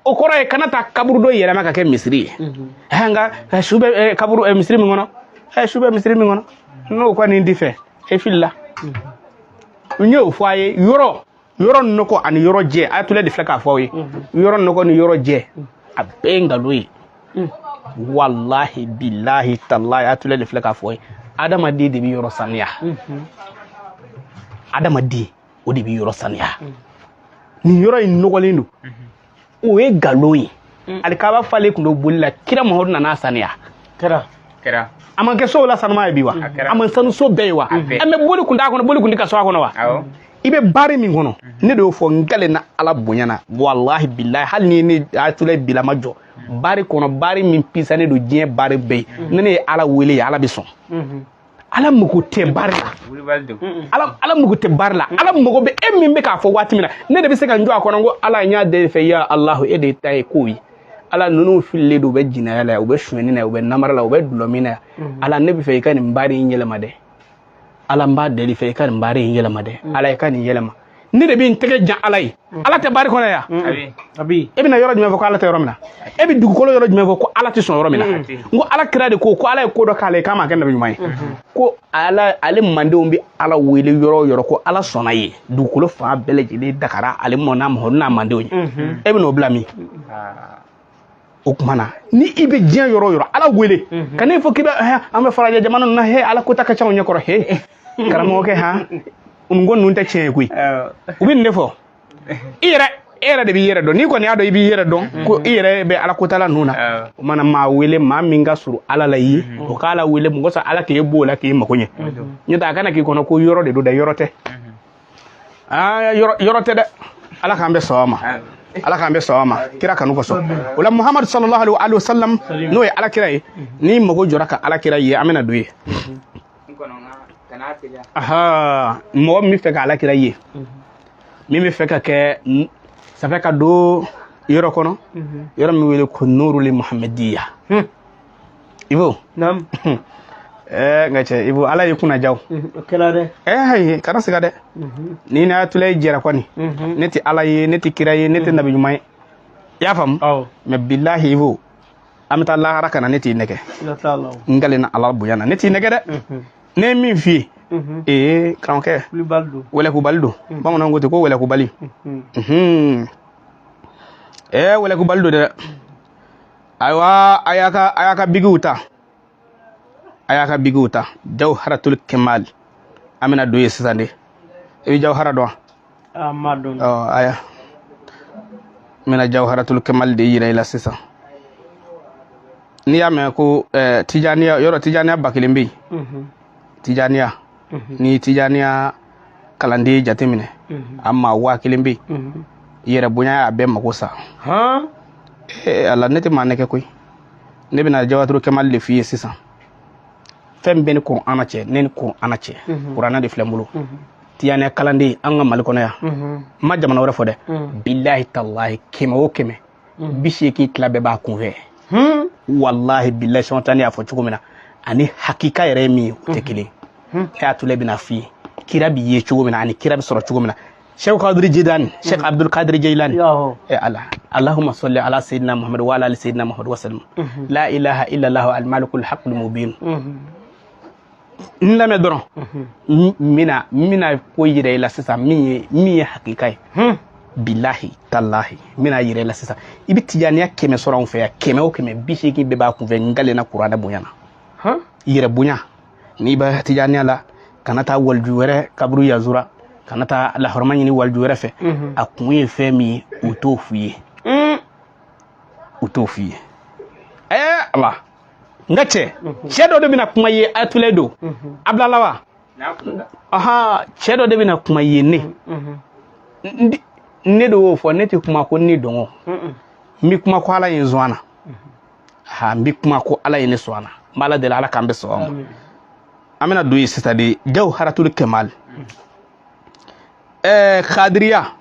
o kɔrɔ ye kana taa kaburu dɔ yɛlɛma ka kɛ misiri ye. Nka su bɛ kaburu misiri min kɔnɔ, su bɛ misiri min kɔnɔ, n'o kɔni t'i fɛ, e filila. N y'o fɔ a ye, yɔrɔ yɔrɔ nɔgɔ ani yɔrɔ jɛ, a tule de filɛ k'a fɔ aw ye, yɔrɔ nɔgɔ ni yɔrɔ jɛ, a bɛɛ ye nkalon ye. Walahi, bilahi, talahi, a tule de filɛ k'a fɔ ye, adamaden de bɛ yɔrɔ saniya, adamaden o de bɛ yɔrɔ saniya. Nin yɔrɔ in nɔgɔlen don, o ye nkalon ye. Alikaba falen tun don boli la, kira Muhamadu nana saniya. Kɛra. Kɛra. A ma kɛ sow la sanuma ye bi wa? A ma sanu so bɛɛ ye wa? An bɛ boli kun t'a kɔnɔ, boli kun tɛ ka so a kɔnɔ wa? I bɛ baari min kɔnɔ, ne de y'o fɔ, n kalen na Ala bonya na, walahi bilahi, hali ni ne Ayatollah bilama jɔ baari kɔnɔ, baari min pisanen don diɲɛ baari bɛɛ ye, ni ne ye Ala wele, Ala bɛ sɔn. Ala mago tɛ baari la. Ala mago tɛ baari la. Ala mago bɛ e min bɛ k'a fɔ waati min na, ne de bɛ se ka n jɔ a kɔnɔ ko Ala, n y'a deli fɛ, ya Alahu, e de ta ye kow ye. Ala, ninnu fililen don, u bɛ jinaya la, u bɛ sonyɛni na, u bɛ namara la, u bɛ dulɔmin na. Ala, ne bɛ fɛ i ka nin baari in yɛlɛma dɛ. Ala, n b'a deli fɛ, i ka nin baari in yɛlɛma dɛ. Ala, i ka nin yɛlɛma. Ne de bɛ n tɛgɛ jan Ala ye. Ala tɛ baari kɔnɔ yan. E bɛna yɔrɔ jumɛn fɔ ko Ala tɛ yɔrɔ min na? E bɛ dugukolo yɔrɔ jumɛn fɔ ko Ala tɛ sɔn yɔrɔ min na? N ko Ala kira de ko ko Ala ye ko dɔ k'ale ye k'a ma kɛ nabi ɲuman ye, ko Ala ale mandenw bɛ Ala wele yɔrɔ o yɔrɔ, ko Ala sɔnna ye, dugukolo fan bɛɛ lajɛlen dagara ale mɔnna Muhamadu n'a mandenw ye. E bɛ n'o bila min? O tuma na, ni i bɛ diɲɛ yɔrɔ o yɔrɔ, Ala wele. Ka ne fɔ k'i bɛ an bɛ farajɛ jamana ninnu na, he, Ala ko ta ka ca o ɲɛkɔrɔ. He karamɔgɔkɛ, han, nin ko ninnu tɛ tiɲɛ ye koyi. U bɛ nin de fɔ i yɛrɛ, e yɛrɛ de b'i yɛrɛ dɔn. N'i kɔni y'a dɔn i b'i yɛrɛ dɔn ko i yɛrɛ bɛ Ala kotala ninnu na, o mana maa wele, maa min ka surun Ala la i ye, o k'Ala wele mɔgɔ sɔrɔ, Ala k'e b'o la k'i mago ɲɛ. N'o tɛ, a kana k'i kɔnɔ ko yɔrɔ de don dɛ, yɔrɔ tɛ. Aa, yɔrɔ tɛ dɛ. Ala k'an bɛ sɔn ma, Ala k'an bɛ sɔn ma kira kanu kosɔn. O la, Muhamadu sallallahu alaihi wa sallam, n'o ye Ala kira ye, n'i mago jɔra ka Ala kira ye, an bɛna don ye. Aha, mɔgɔ min bɛ fɛ ka Ala kira ye, min bɛ fɛ ka kɛ safɛ ka don yɔrɔ kɔnɔ, yɔrɔ min wele ko Nuruli Muhamadiya, Ibo. Naam. Nka cɛ Ibo, Ala y'i kunna jaw. O kɛra dɛ. Hayi, kana siga dɛ. Ni n'a tula jɛra kɔni, ne tɛ Ala ye, ne tɛ kira ye, ne tɛ nabi ɲuman ye, i y'a faamu? Mais bilahi Ibo, an bɛ taa lahara ka na, ne t'i nɛgɛ. N kalenna Ala bonya na, ne t'i nɛgɛ dɛ. Ne ye min f'i ye, ee karamɔgɔkɛ, wɛlɛkubali don. Bamananw ko ten ko wɛlɛkubali. Ee, wɛlɛkubali don dɛ. Ayiwa, a y'a ka bigiw ta, a y'a ka bigiw ta. Jawharatul Kemal, an bɛna don yen sisan de. I bɛ jawhara dɔn? A ma dɔn. Ɔ aya, n bɛna Jawharatul Kemal de yira i la sisan. N'i y'a mɛn ko tijaniya, yɔrɔ tijaniya ba kelen bɛ yen. Tijaniya, ni tijaniya kalanden jateminɛ, a maa 1000 bɛ yen. Yɛrɛ bonya y'a bɛɛ mago sa. Ala, ne tɛ maa nɛgɛ koyi. Ne bɛna Jawharatul Kemal de f'i ye sisan. Fɛn bɛɛ ni kuranɛ cɛ, ne ni kuranɛ cɛ, kuranɛ de filɛ n bolo. Tijaniya kalanden an ka Mali kɔnɔ yan, n ma jamana wɛrɛ fɔ dɛ, bilahi talahi, 100 o 100, 80 tila bɛɛ b'a kunfɛ. Walahi bilahi, sɔntani y'a fɔ cogo min na ani hakika yɛrɛ ye min ye, o tɛ kelen. Ne y'a tula bɛna f'i ye kira bi ye cogo min na ani kira bɛ sɔrɔ cogo min na. Cheikh Qadir Jilani, Cheikh Abdul Qadir Jilani. Eh Allah, Allahumma salli ala sayyidina Muhammad wa ala ali sayyidina Muhammad wa sallam. La ilaha illallah al malikul haqqul mubin. N lamɛn dɔrɔn, n bɛna ko yira i la sisan min ye hakika ye. Bilahi talahi, n bɛna yira i la sisan. I bɛ tijaniya 100 sɔrɔ anw fɛ yan, 100 o 100, 80 bɛɛ b'a kunfɛ. N kalenna kuranɛ bonya na. Yɛrɛ bonya, n'i bɛ tijaniya la, kana taa waliju wɛrɛ kaburu yazura, kana taa lahɔrɔma ɲini waliju wɛrɛ fɛ. A kun ye fɛn min ye, u t'o f'i ye, u t'o f'i ye. Ala, n ka cɛ, cɛ dɔ de bɛna kuma i ye, Ayatollah don Abudala wa? Aha, cɛ dɔ de bɛna kuma i ye. Ne de y'o fɔ, ne tɛ kuma ko ni dɔngɔ, n bɛ kuma ko Ala ye n sɔn a na. Ha, n bɛ kuma ko Ala ye ne sɔn a na. N b'ala deli, Ala k'an bɛɛ sɔn ma. An bɛna don yen sisan de, Jawharatul Kemal, Kadiriya.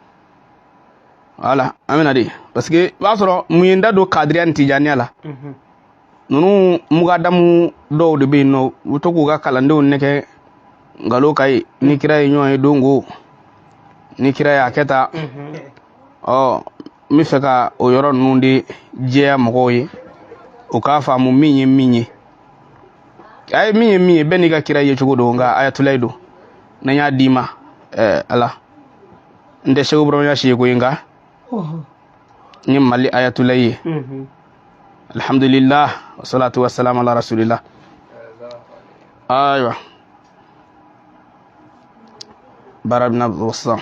Voilà, an bɛna de, parce que i b'a sɔrɔ mun ye n da don Kadiriya ni Tijaniya la. Ninnu mugadamu dɔw de bɛ yen nɔ, u bɛ to k'u ka kalandenw nɛgɛ nkalon ka ye ni kira ye ɲɔgɔn ye don ko ni kira y'a kɛ tan. Ɔ, n bɛ fɛ ka o yɔrɔ ninnu de jɛya mɔgɔw ye, u k'a faamu min ye min ye. A ye min ye min ye, bɛɛ n'i ka kira ye cogo don. Nka ayatulayi don, ni n y'a d'i ma, ala n tɛ Segu Burama si ye koyi, nka n ye Mali ayatulayi ye. Alhamdulillah, wasalatu wasalam ala rasulillah. Ayiwa, baara bɛna bɔ sisan.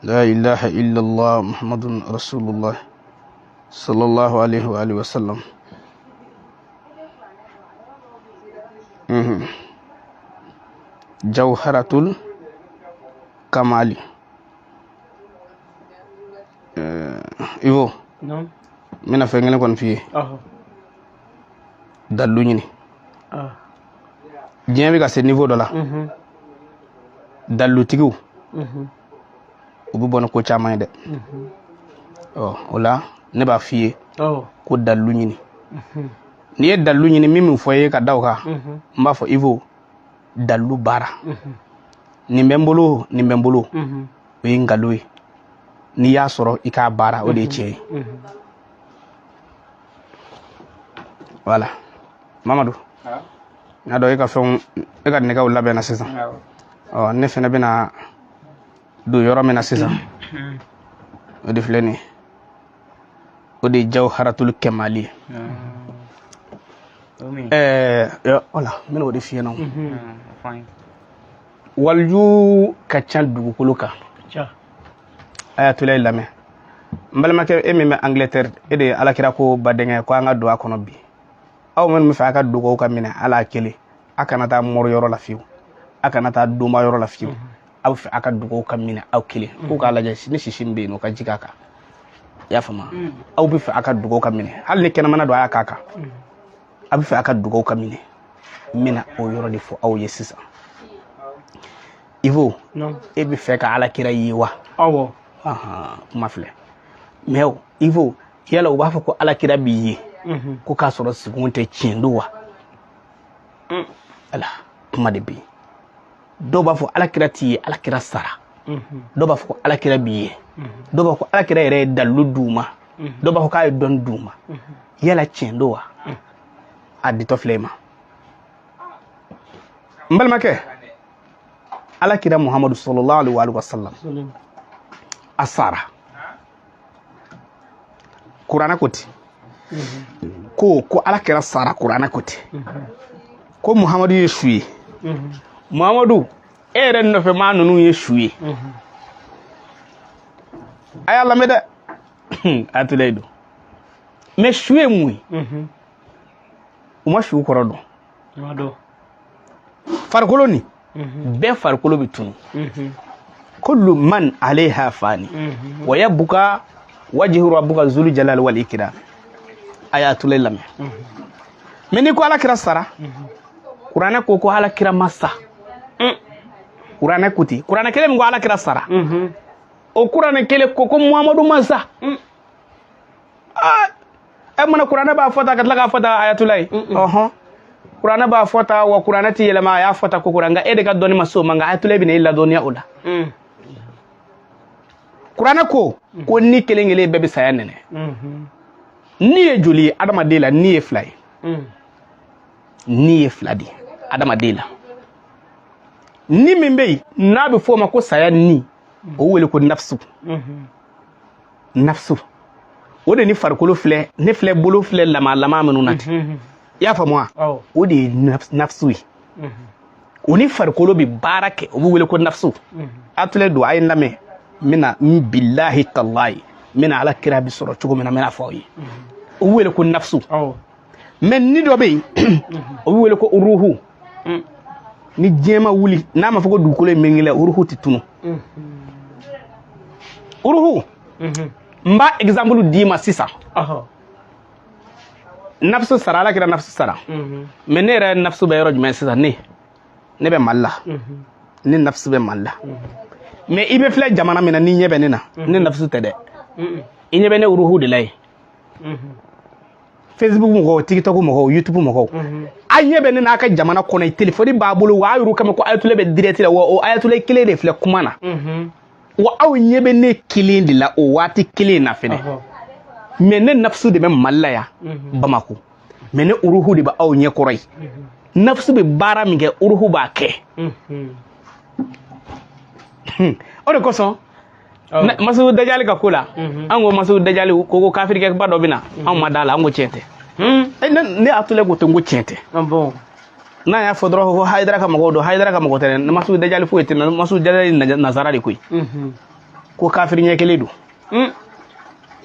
La ilaha illallah Muhammadun rasulullah sallallahu alaihi wa alihi wasallam. Jawharatul Kamali. Ivo, n bɛna fɛn kelen kɔni f'i ye. Dalilu ɲini. Diɲɛ bɛ ka se niveau dɔ la, dalilutigiw u bɛ bɔ ni ko caman ye dɛ. Ɔ, o la ne b'a f'i ye ko dalilu ɲini. N'i ye dalilu ɲini, min fɔ i ye ka da o kan, n b'a fɔ Ivo, dalilu baara nin bɛ n bolo, nin bɛ n bolo, o ye nkalon ye. N'i y'a sɔrɔ, i k'a baara, o de ye tiɲɛ ye. Voilà, Mamadu, n y'a dɔn e ka fɛnw, e ka nɛgɛw labɛnna sisan. Ɔ, ne fɛnɛ bɛna don yɔrɔ min na sisan, o de filɛ nin ye, o de ye Jawharatul Kɛmali ye. Ɛɛ, wala n bɛna o de f'i ɲɛna. Waliju ka ca dugukolo kan. Ayatollah lamɛn, n balimakɛ, e min bɛ Angleterre, e de ye alakira ko badenkɛ ko an ka don a kɔnɔ bi. Aw minnu bɛ fɛ a ka dugawu ka minɛ, ala a kelen, a kana taa mori yɔrɔ la fiyewu, a kana taa donba yɔrɔ la fiyewu. Aw fɛ a ka dugawu ka minɛ aw kelen, k'u k'a lajɛ ni sisi min bɛ yen nɔ, o ka jigin a kan. I y'a faamu? Aw bɛ fɛ a ka dugawu ka minɛ, hali ni kɛnɛmana don, a y'a k'a kan. A bɛ fɛ a ka dugawu ka minɛ, n bɛna o yɔrɔ de fɔ aw ye sisan. Ivo, e bɛ fɛ ka ala kira ye wa? Awɔ. Kuma filɛ. Mais Ivo, yala u b'a fɔ ko ala kira b'i ye ko k'a sɔrɔ segun tɛ, tiɲɛ don wa? Ala kuma de bɛ yen. Dɔw b'a fɔ ala kira t'i ye, ala kira sara. Dɔw b'a fɔ ko ala kira b'i ye. Dɔw b'a fɔ ko ala kira yɛrɛ ye dalilu d'u ma. Dɔw b'a fɔ k'a ye dɔnni d'u ma. Yala tiɲɛ don wa? A ditɔ filɛ i ma, n balimakɛ. Ala kira Muhamadu sallallahu alaihi wa sallam, a sara. Kuranɛ ko ten ko ala kira sara. Kuranɛ ko ten ko Muhamadu ye su ye. Muhamadu, e yɛrɛ nɔfɛ maa ninnu ye su ye. A y'a lamɛn dɛ, a tula don. Mais su ye mun ye? U ma su kɔrɔ dɔn. Farikolo nin bɛɛ farikolo bɛ tunu. Kullu man alayha fani wa yabqa wajhu rabbuka zul jalali wal ikram. A y'a tula lamɛn. Mais n'i ko ala kira sara, kuranɛ ko ko ala kira ma sa. Kuranɛ ko ten. Kuranɛ kelen min ko ala kira sara, o kuranɛ kelen ko ko Muhamadu ma sa. Ɛ, mana kuranɛ b'a fɔ tan ka tila k'a fɔ tan, ayatulayi. Ɔhɔn, kuranɛ b'a fɔ tan wa, kuranɛ ti yɛlɛma. A y'a fɔ tan ko kuranɛ, nka e de ka dɔnni ma se o ma. Nka ayatulayi bɛna e ladɔnniya o la. Kuranɛ ko ko ni kelen kelen bɛɛ bɛ saya nɛnɛ. Ni ye joli ye adamaden la? Ni ye fila ye. Ni ye fila de ye adamaden la. Ni min bɛ yen n'a bɛ f'o ma ko saya ni, o wele ko nafsu. Nafsu, o de ni farikolo filɛ, ne filɛ, bolo filɛ, lama lama minnu na ten, i y'a faamu wa? O de ye nafsu ye. O ni farikolo bɛ baara kɛ, o bɛ wele ko nafsu. A filɛ don, a ye n lamɛn. N bɛna n bilahi talahi, n bɛna ala kira bɛ sɔrɔ cogo min na, n bɛna fɔ aw ye. O bɛ wele ko nafsu. Mais ni dɔ bɛ yen, o bɛ wele ko uruhu. Ni diɲɛ ma wuli, n'a ma fɔ ko dugukolo ye melekela, uruhu tɛ tunu. Uruhu, n b'a exemple d'i ma sisan. Nafsu sara, Ala kira nafsu sara. Mais ne yɛrɛ nafsu bɛ yɔrɔ jumɛn sisan? Ne bɛ Mali la. Ne nafsu bɛ Mali la, mais i bɛ filɛ jamana min na, n'i ɲɛ bɛ ne na, ne nafsu tɛ dɛ. I ɲɛ bɛ ne uruhu de la yen. Facebook mɔgɔw, TikTok mɔgɔw, YouTube mɔgɔw, a ɲɛ bɛ ne n'a ka jamana kɔnɔ, telefɔni b'a bolo wa, a y'u kama ko Ayatollah bɛ direct la wa, o Ayatollah kelen de filɛ kuma na wa. Aw ɲɛ bɛ ne kelen de la o waati kelen na fɛnɛ, mais ne nafsu de bɛ Mali la yan, Bamako, mais ne uruhu de bɛ aw ɲɛ kɔrɔ yen. Nafsu bɛ baara min kɛ, uruhu b'a kɛ. O de kosɔn, Masihu Dajali ka ko la, an ko Masihu Dajali ko kafirikɛba dɔ bɛ na, anw ma da la, an ko tiɲɛ tɛ. Ne Ayatollah ko ten ko tiɲɛ tɛ. N'a y'a fɔ dɔrɔn ko Hayidara ka mɔgɔw don, Hayidara ka mɔgɔ tɛ dɛ. Masihu Dajali foyi tɛ, Masihu Dajali nazara de koyi, ko kafiri ɲɛ kelen don.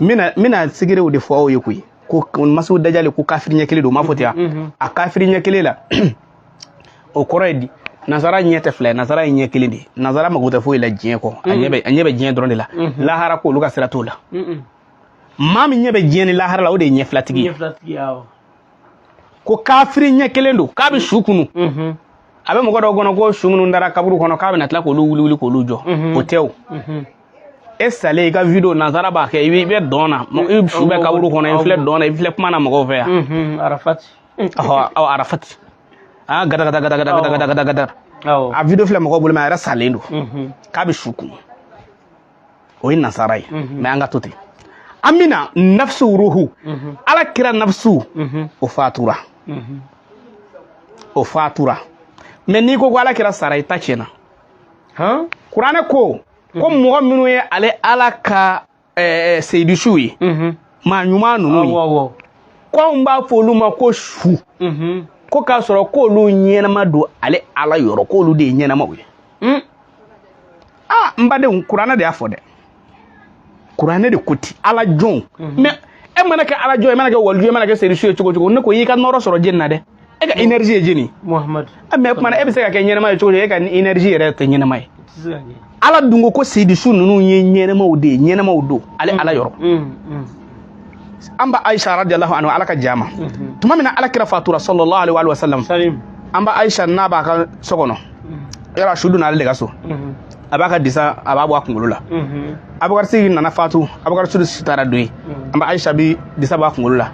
N bɛna sigirew de fɔ aw ye koyi, ko Masihu Dajali ko kafiri ɲɛ kelen don. U m'a fɔ ten wa? A kafiri ɲɛ kelen la, o kɔrɔ ye di? Nasara ɲɛ tɛ fila ye, nasara ye ɲɛ kelen de ye. Nasara mago tɛ foyi la diɲɛ kɔ, a ɲɛ bɛ diɲɛ dɔrɔn de la. Lahara ko, olu ka sira t'o la. Maa min ɲɛ bɛ diɲɛ ni lahara la, o de ye ɲɛ filatigi ye. Ko kafiri ɲɛ kelen don, k'a bɛ su kunu. A bɛ mɔgɔ dɔw kɔnɔ ko su minnu dara kaburu kɔnɔ, k'a bɛna tila k'olu wuli wuli k'olu jɔ. O tɛ o. E salen, i ka vidéo, nasara b'a kɛ, i bɛ dɔn na, i su bɛ kaburu kɔnɔ, i filɛ dɔn na, i filɛ kuma na mɔgɔw fɛ yan. Arafati. Ɔhɔ, Arafati, ah, gada gada gada gada gada gada gada. A vidéo filɛ mɔgɔw bolo, mais a yɛrɛ salen don, k'a bɛ su kunu. O ye nasara ye. Mais an ka to ten, an bɛna nafsu ruhu. Ala kira nafsu, o fatura, o fatura. Mais n'i ko ko Ala kira sara, i ta tiɲɛna. Kuranɛ ko mɔgɔ minnu ye ale Ala ka seyidisiw ye, maa ɲuman ninnu ye, ko anw b'a fɔ olu ma ko su, ko k'a sɔrɔ k'olu ɲɛnama don ale Ala yɔrɔ, k'olu de ye ɲɛnamaw ye. Aa, n badenw, kuranɛ de y'a fɔ dɛ, kuranɛ de ko ten, Ala jɔnw. Mais e mana kɛ Ala jɔn, e mana kɛ waliju, e mana kɛ seyidusu ye cogo o cogo, ne ko i ka nɔrɔ sɔrɔ jeni na dɛ. E ka énergie ye jeni? Muhammad. Mais o kumana e bɛ se ka kɛ ɲɛnama ye cogo di? E ka énergie yɛrɛ tɛ ɲɛnama ye. Ala dun ko ko seyidusu ninnu ye ɲɛnamaw de ye, ɲɛnamaw don ale Ala yɔrɔ. An ba Aisha radiyallahu anhu, Ala ka jama, tuma min na Ala kira fatura, sallallahu alaihi wa sallam, an ba Aisha n'a b'a ka so kɔnɔ, yɔrɔ su donna ale de ka so, a b'a ka disa, a b'a bɔ a kunkolo la. Abubakar Sigi nana fatu, Abubakar Sigi taara don yen, an ba Aisha bi disa bɔ a kunkolo la.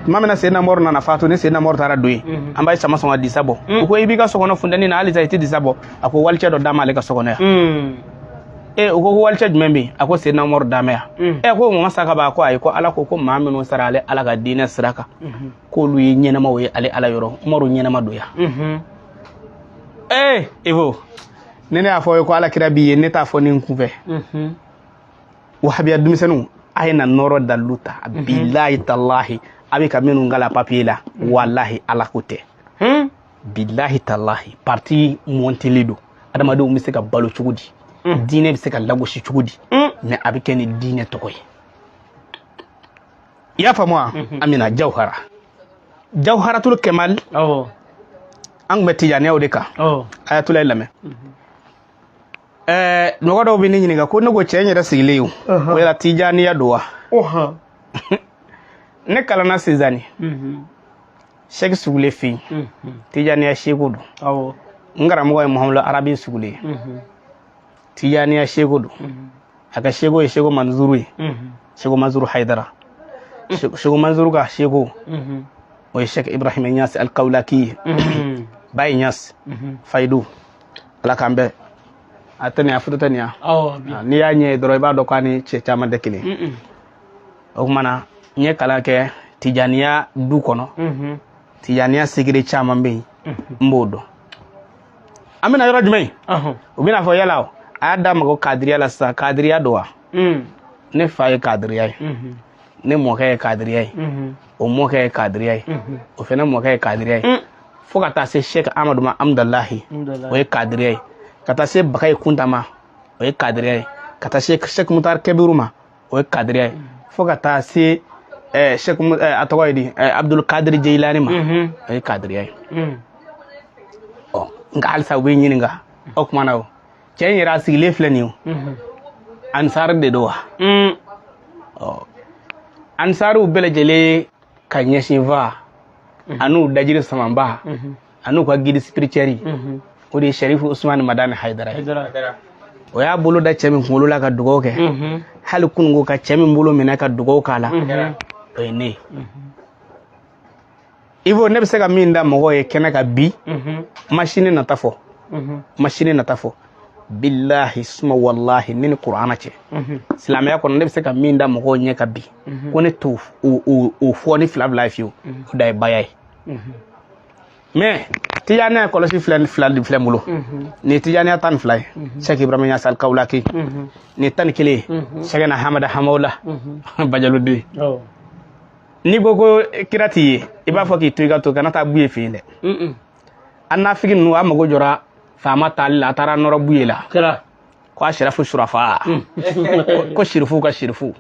Tuma min na Seydina Umaru nana fatu, ni Seydina Umaru taara don yen, an ba Aisha ma sɔn ka disa bɔ. U ko i b'i ka so kɔnɔ funteni na, halisa i tɛ disa bɔ. A ko walicɛ dɔ d'a ma ale ka so kɔnɔ yan. E, u ko ko walicɛ jumɛn bɛ yen? A ko Seydina Umaru d'a ma yan. E, ko mama sa ka ban. A ko ayi, ko Ala ko ko maa minnu sara ale Ala ka diinɛ sira kan, k'olu ye ɲɛnamaw ye ale Ala yɔrɔ. Umaru ɲɛnama don yan. Ee Ivo, ni ne y'a fɔ ye ko Ala kira b'i ye, ne t'a fɔ ni n kunfɛ. Wahabiya denmisɛnninw, a ye na nɔrɔ dalilu ta. Bilahi talahi, a bɛ ka minnu kala papiye la, walahi Ala ko tɛ. Bilahi talahi, parti montelen don. Adamadenw bɛ se ka balo cogo di? Diinɛ bɛ se ka lagosi cogo di? Mais a bɛ kɛ ni diinɛ tɔgɔ ye, i y'a faamu wa? Amina jawhara, jawharatul kemal. An tun bɛ tijaniyaw de kan. Ayatollah lamɛn. Mɔgɔ dɔw bɛ ne ɲininka ko ne ko cɛ in yɛrɛ sigilen ye, o yɛrɛ tijaniya don wa? Ne kalanna Sezani, Sɛki Sugule fɛ yen, tijaniya seko don. N karamɔgɔ ye Muhamadu Arabi Sugule ye, tijaniya seko don. A ka seko ye seko Manzuru ye, seko Manzuru Hayidara, seko Manzuru ka seko, o ye Sɛki Ibrahim Ɲasi Alikawulaki ye, Baye Ɲasi Fayidu. Ala k'an bɛɛ a tɛ nin, a foto tɛ nin ya. N'i y'a ɲɛ ye dɔrɔn, i b'a dɔn k'a ni cɛ caman tɛ kelen. O tuma na n ye kalan kɛ tijaniya du kɔnɔ, tijaniya secret caman bɛ yen, n b'o dɔn. An bɛna yɔrɔ jumɛn? U bɛna fɔ yala a y'a da mago kadiriya la sisan, kadiriya don wa? Ne fa ye kadiriya ye, ne mɔkɛ ye kadiriya ye, o mɔkɛ ye kadiriya ye, o fɛnɛ mɔkɛ ye kadiriya ye, fo ka taa se Sɛki Amadu ma Amudalahi, o ye kadiriya ye, ka taa se Bakayi Kunta ma, o ye kadiriya ye, ka taa se Sɛki Mutar Kɛbiru ma, o ye kadiriya ye, fo ka taa se Sɛki, a tɔgɔ ye di, Abdul Kadiri Jeyilani ma, o ye kadiriya ye. Ɔ, nka halisa u bɛ ɲininka o kuma na, o cɛ in yɛrɛ a sigilen filɛ nin ye, o ansari de don wa? Ɔ, ansariw bɛɛ lajɛlen ka ɲɛsin fa An'u dajiri samanba, an'u ka guide spirituel, o de ye Sherifu Usumani Madani Hayidara ye. O y'a bolo da cɛ min kunkolo la ka dugawu kɛ, hali kununko ka cɛ min bolo minɛ ka dugawu k'a la, o ye ne ye. Ivo, ne bɛ se ka min da mɔgɔw ye kɛnɛ kan bi, ma sini nata fɔ, ma sini nata fɔ, bilahi suma walahi, ne ni kurana cɛ, silamɛya kɔnɔ, ne bɛ se ka min da mɔgɔw ɲɛ kan bi, ko ne t'o o fɔ ni fila fila ye fiyewu, o da ye baya ye. Mais tijaniya kɔlɔsi filɛ, fila de filɛ n bolo. Nin ye tijaniya 12 ye, Sɛki Ibrahima Ɲasi Alikawulaki. Nin ye 11 ye, Sɛkɛna Hamada Hamawula Bajaluden. N'i ko ko kira t'i ye, i b'a fɔ k'i to i ka to, kana taa Buye fɛ yen dɛ. An nafigi ninnu, a mago jɔra faama taali la, a taara nɔrɔ Buye la ko a sirafu surafa, ko sirifu ka sirifu.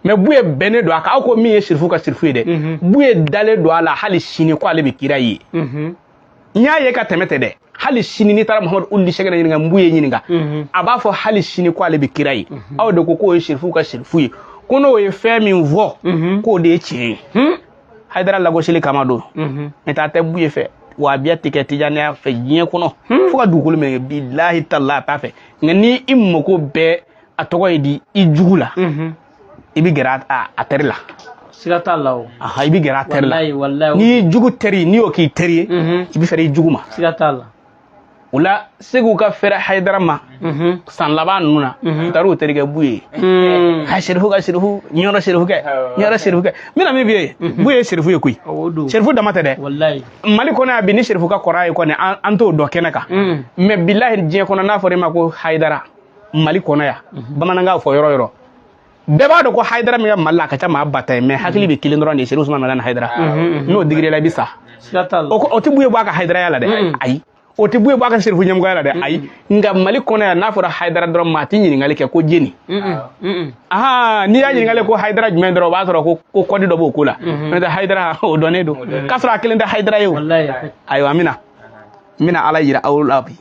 Mais Buye bɛnnen don a kan, aw ko min ye sirifu ka sirifu ye dɛ, Buye dalen don a la hali sini ko ale bɛ kira ye. N y'a ye ka tɛmɛ tɛ dɛ, hali sini n'i taara Muhamadu Uli Sɛgɛnɛ ɲininka, n Buye ɲininka, a b'a fɔ hali sini ko ale bɛ kira ye. Aw de ko k'o ye sirifu ka sirifu ye, ko n'o ye fɛn min fɔ, k'o de ye tiɲɛ ye. Hayidara lagosili kama don, n'o tɛ a tɛ Buye fɛ, wahabiya tɛ kɛ tijaniya fɛ diɲɛ kɔnɔ fo ka dugukolo minɛ, bilahi tala, a t'a fɛ. Nka ni i mako bɛɛ a tɔgɔ ye di i jugu la, i bɛ gɛrɛ a teri la. Siga t'a la o. Aha, i bɛ gɛrɛ a teri la. Walayi, walayi. N'i y'i jugu teri, n'i y'o k'i teri ye, i bɛ fɛrɛ i jugu ma. Siga t'a la. O la, Segu ka fɛrɛ Hayidara ma san laban ninnu na, u taara u terikɛ Buye ye, ha serifu ka serifu, ɲɔrɔ serifu kɛ, ɲɔrɔ serifu kɛ. N bɛna min f'i ye, Buye ye serifu ye koyi. O don. Serifu dama tɛ dɛ. Walayi. Mali kɔnɔ yan bi, ni serifu ka kɔrɔ a ye kɔni, an t'o dɔn kɛnɛ kan. Mais bilahi, diɲɛ kɔnɔ, n'a fɔra i ma ko Hayidara, Mali kɔnɔ yan, bamanankan fɔ yɔrɔ yɔrɔ, bɛɛ b'a dɔn ko Hayidara min bɛ Mali la, a ka ca maa ba tan ye. Mais hakili bɛ kelen dɔrɔn de ye, Serifu Usumani Madani Hayidara. N'o digir'i la, i bɛ sa. Siga t'a la. O tɛ Buye bɔ a ka Hayidaraya la dɛ, ayi. O tɛ Buye bɔ a ka serifu ɲɛmɔgɔya la dɛ, ayi. Nka Mali kɔnɔ yan, n'a fɔra Hayidara dɔrɔn, maa tɛ ɲininkali kɛ ko jeni. Aha, n'i y'a ɲininkali ko Hayidara jumɛn dɔrɔn, o b'a sɔrɔ ko kɔdi dɔ b'o ko la. N'o tɛ, Hayidara o dɔnnen don, k'a sɔrɔ a kelen tɛ Hayidara ye o. Walayi. Ayiwa, n bɛna Ala yira aw la bi.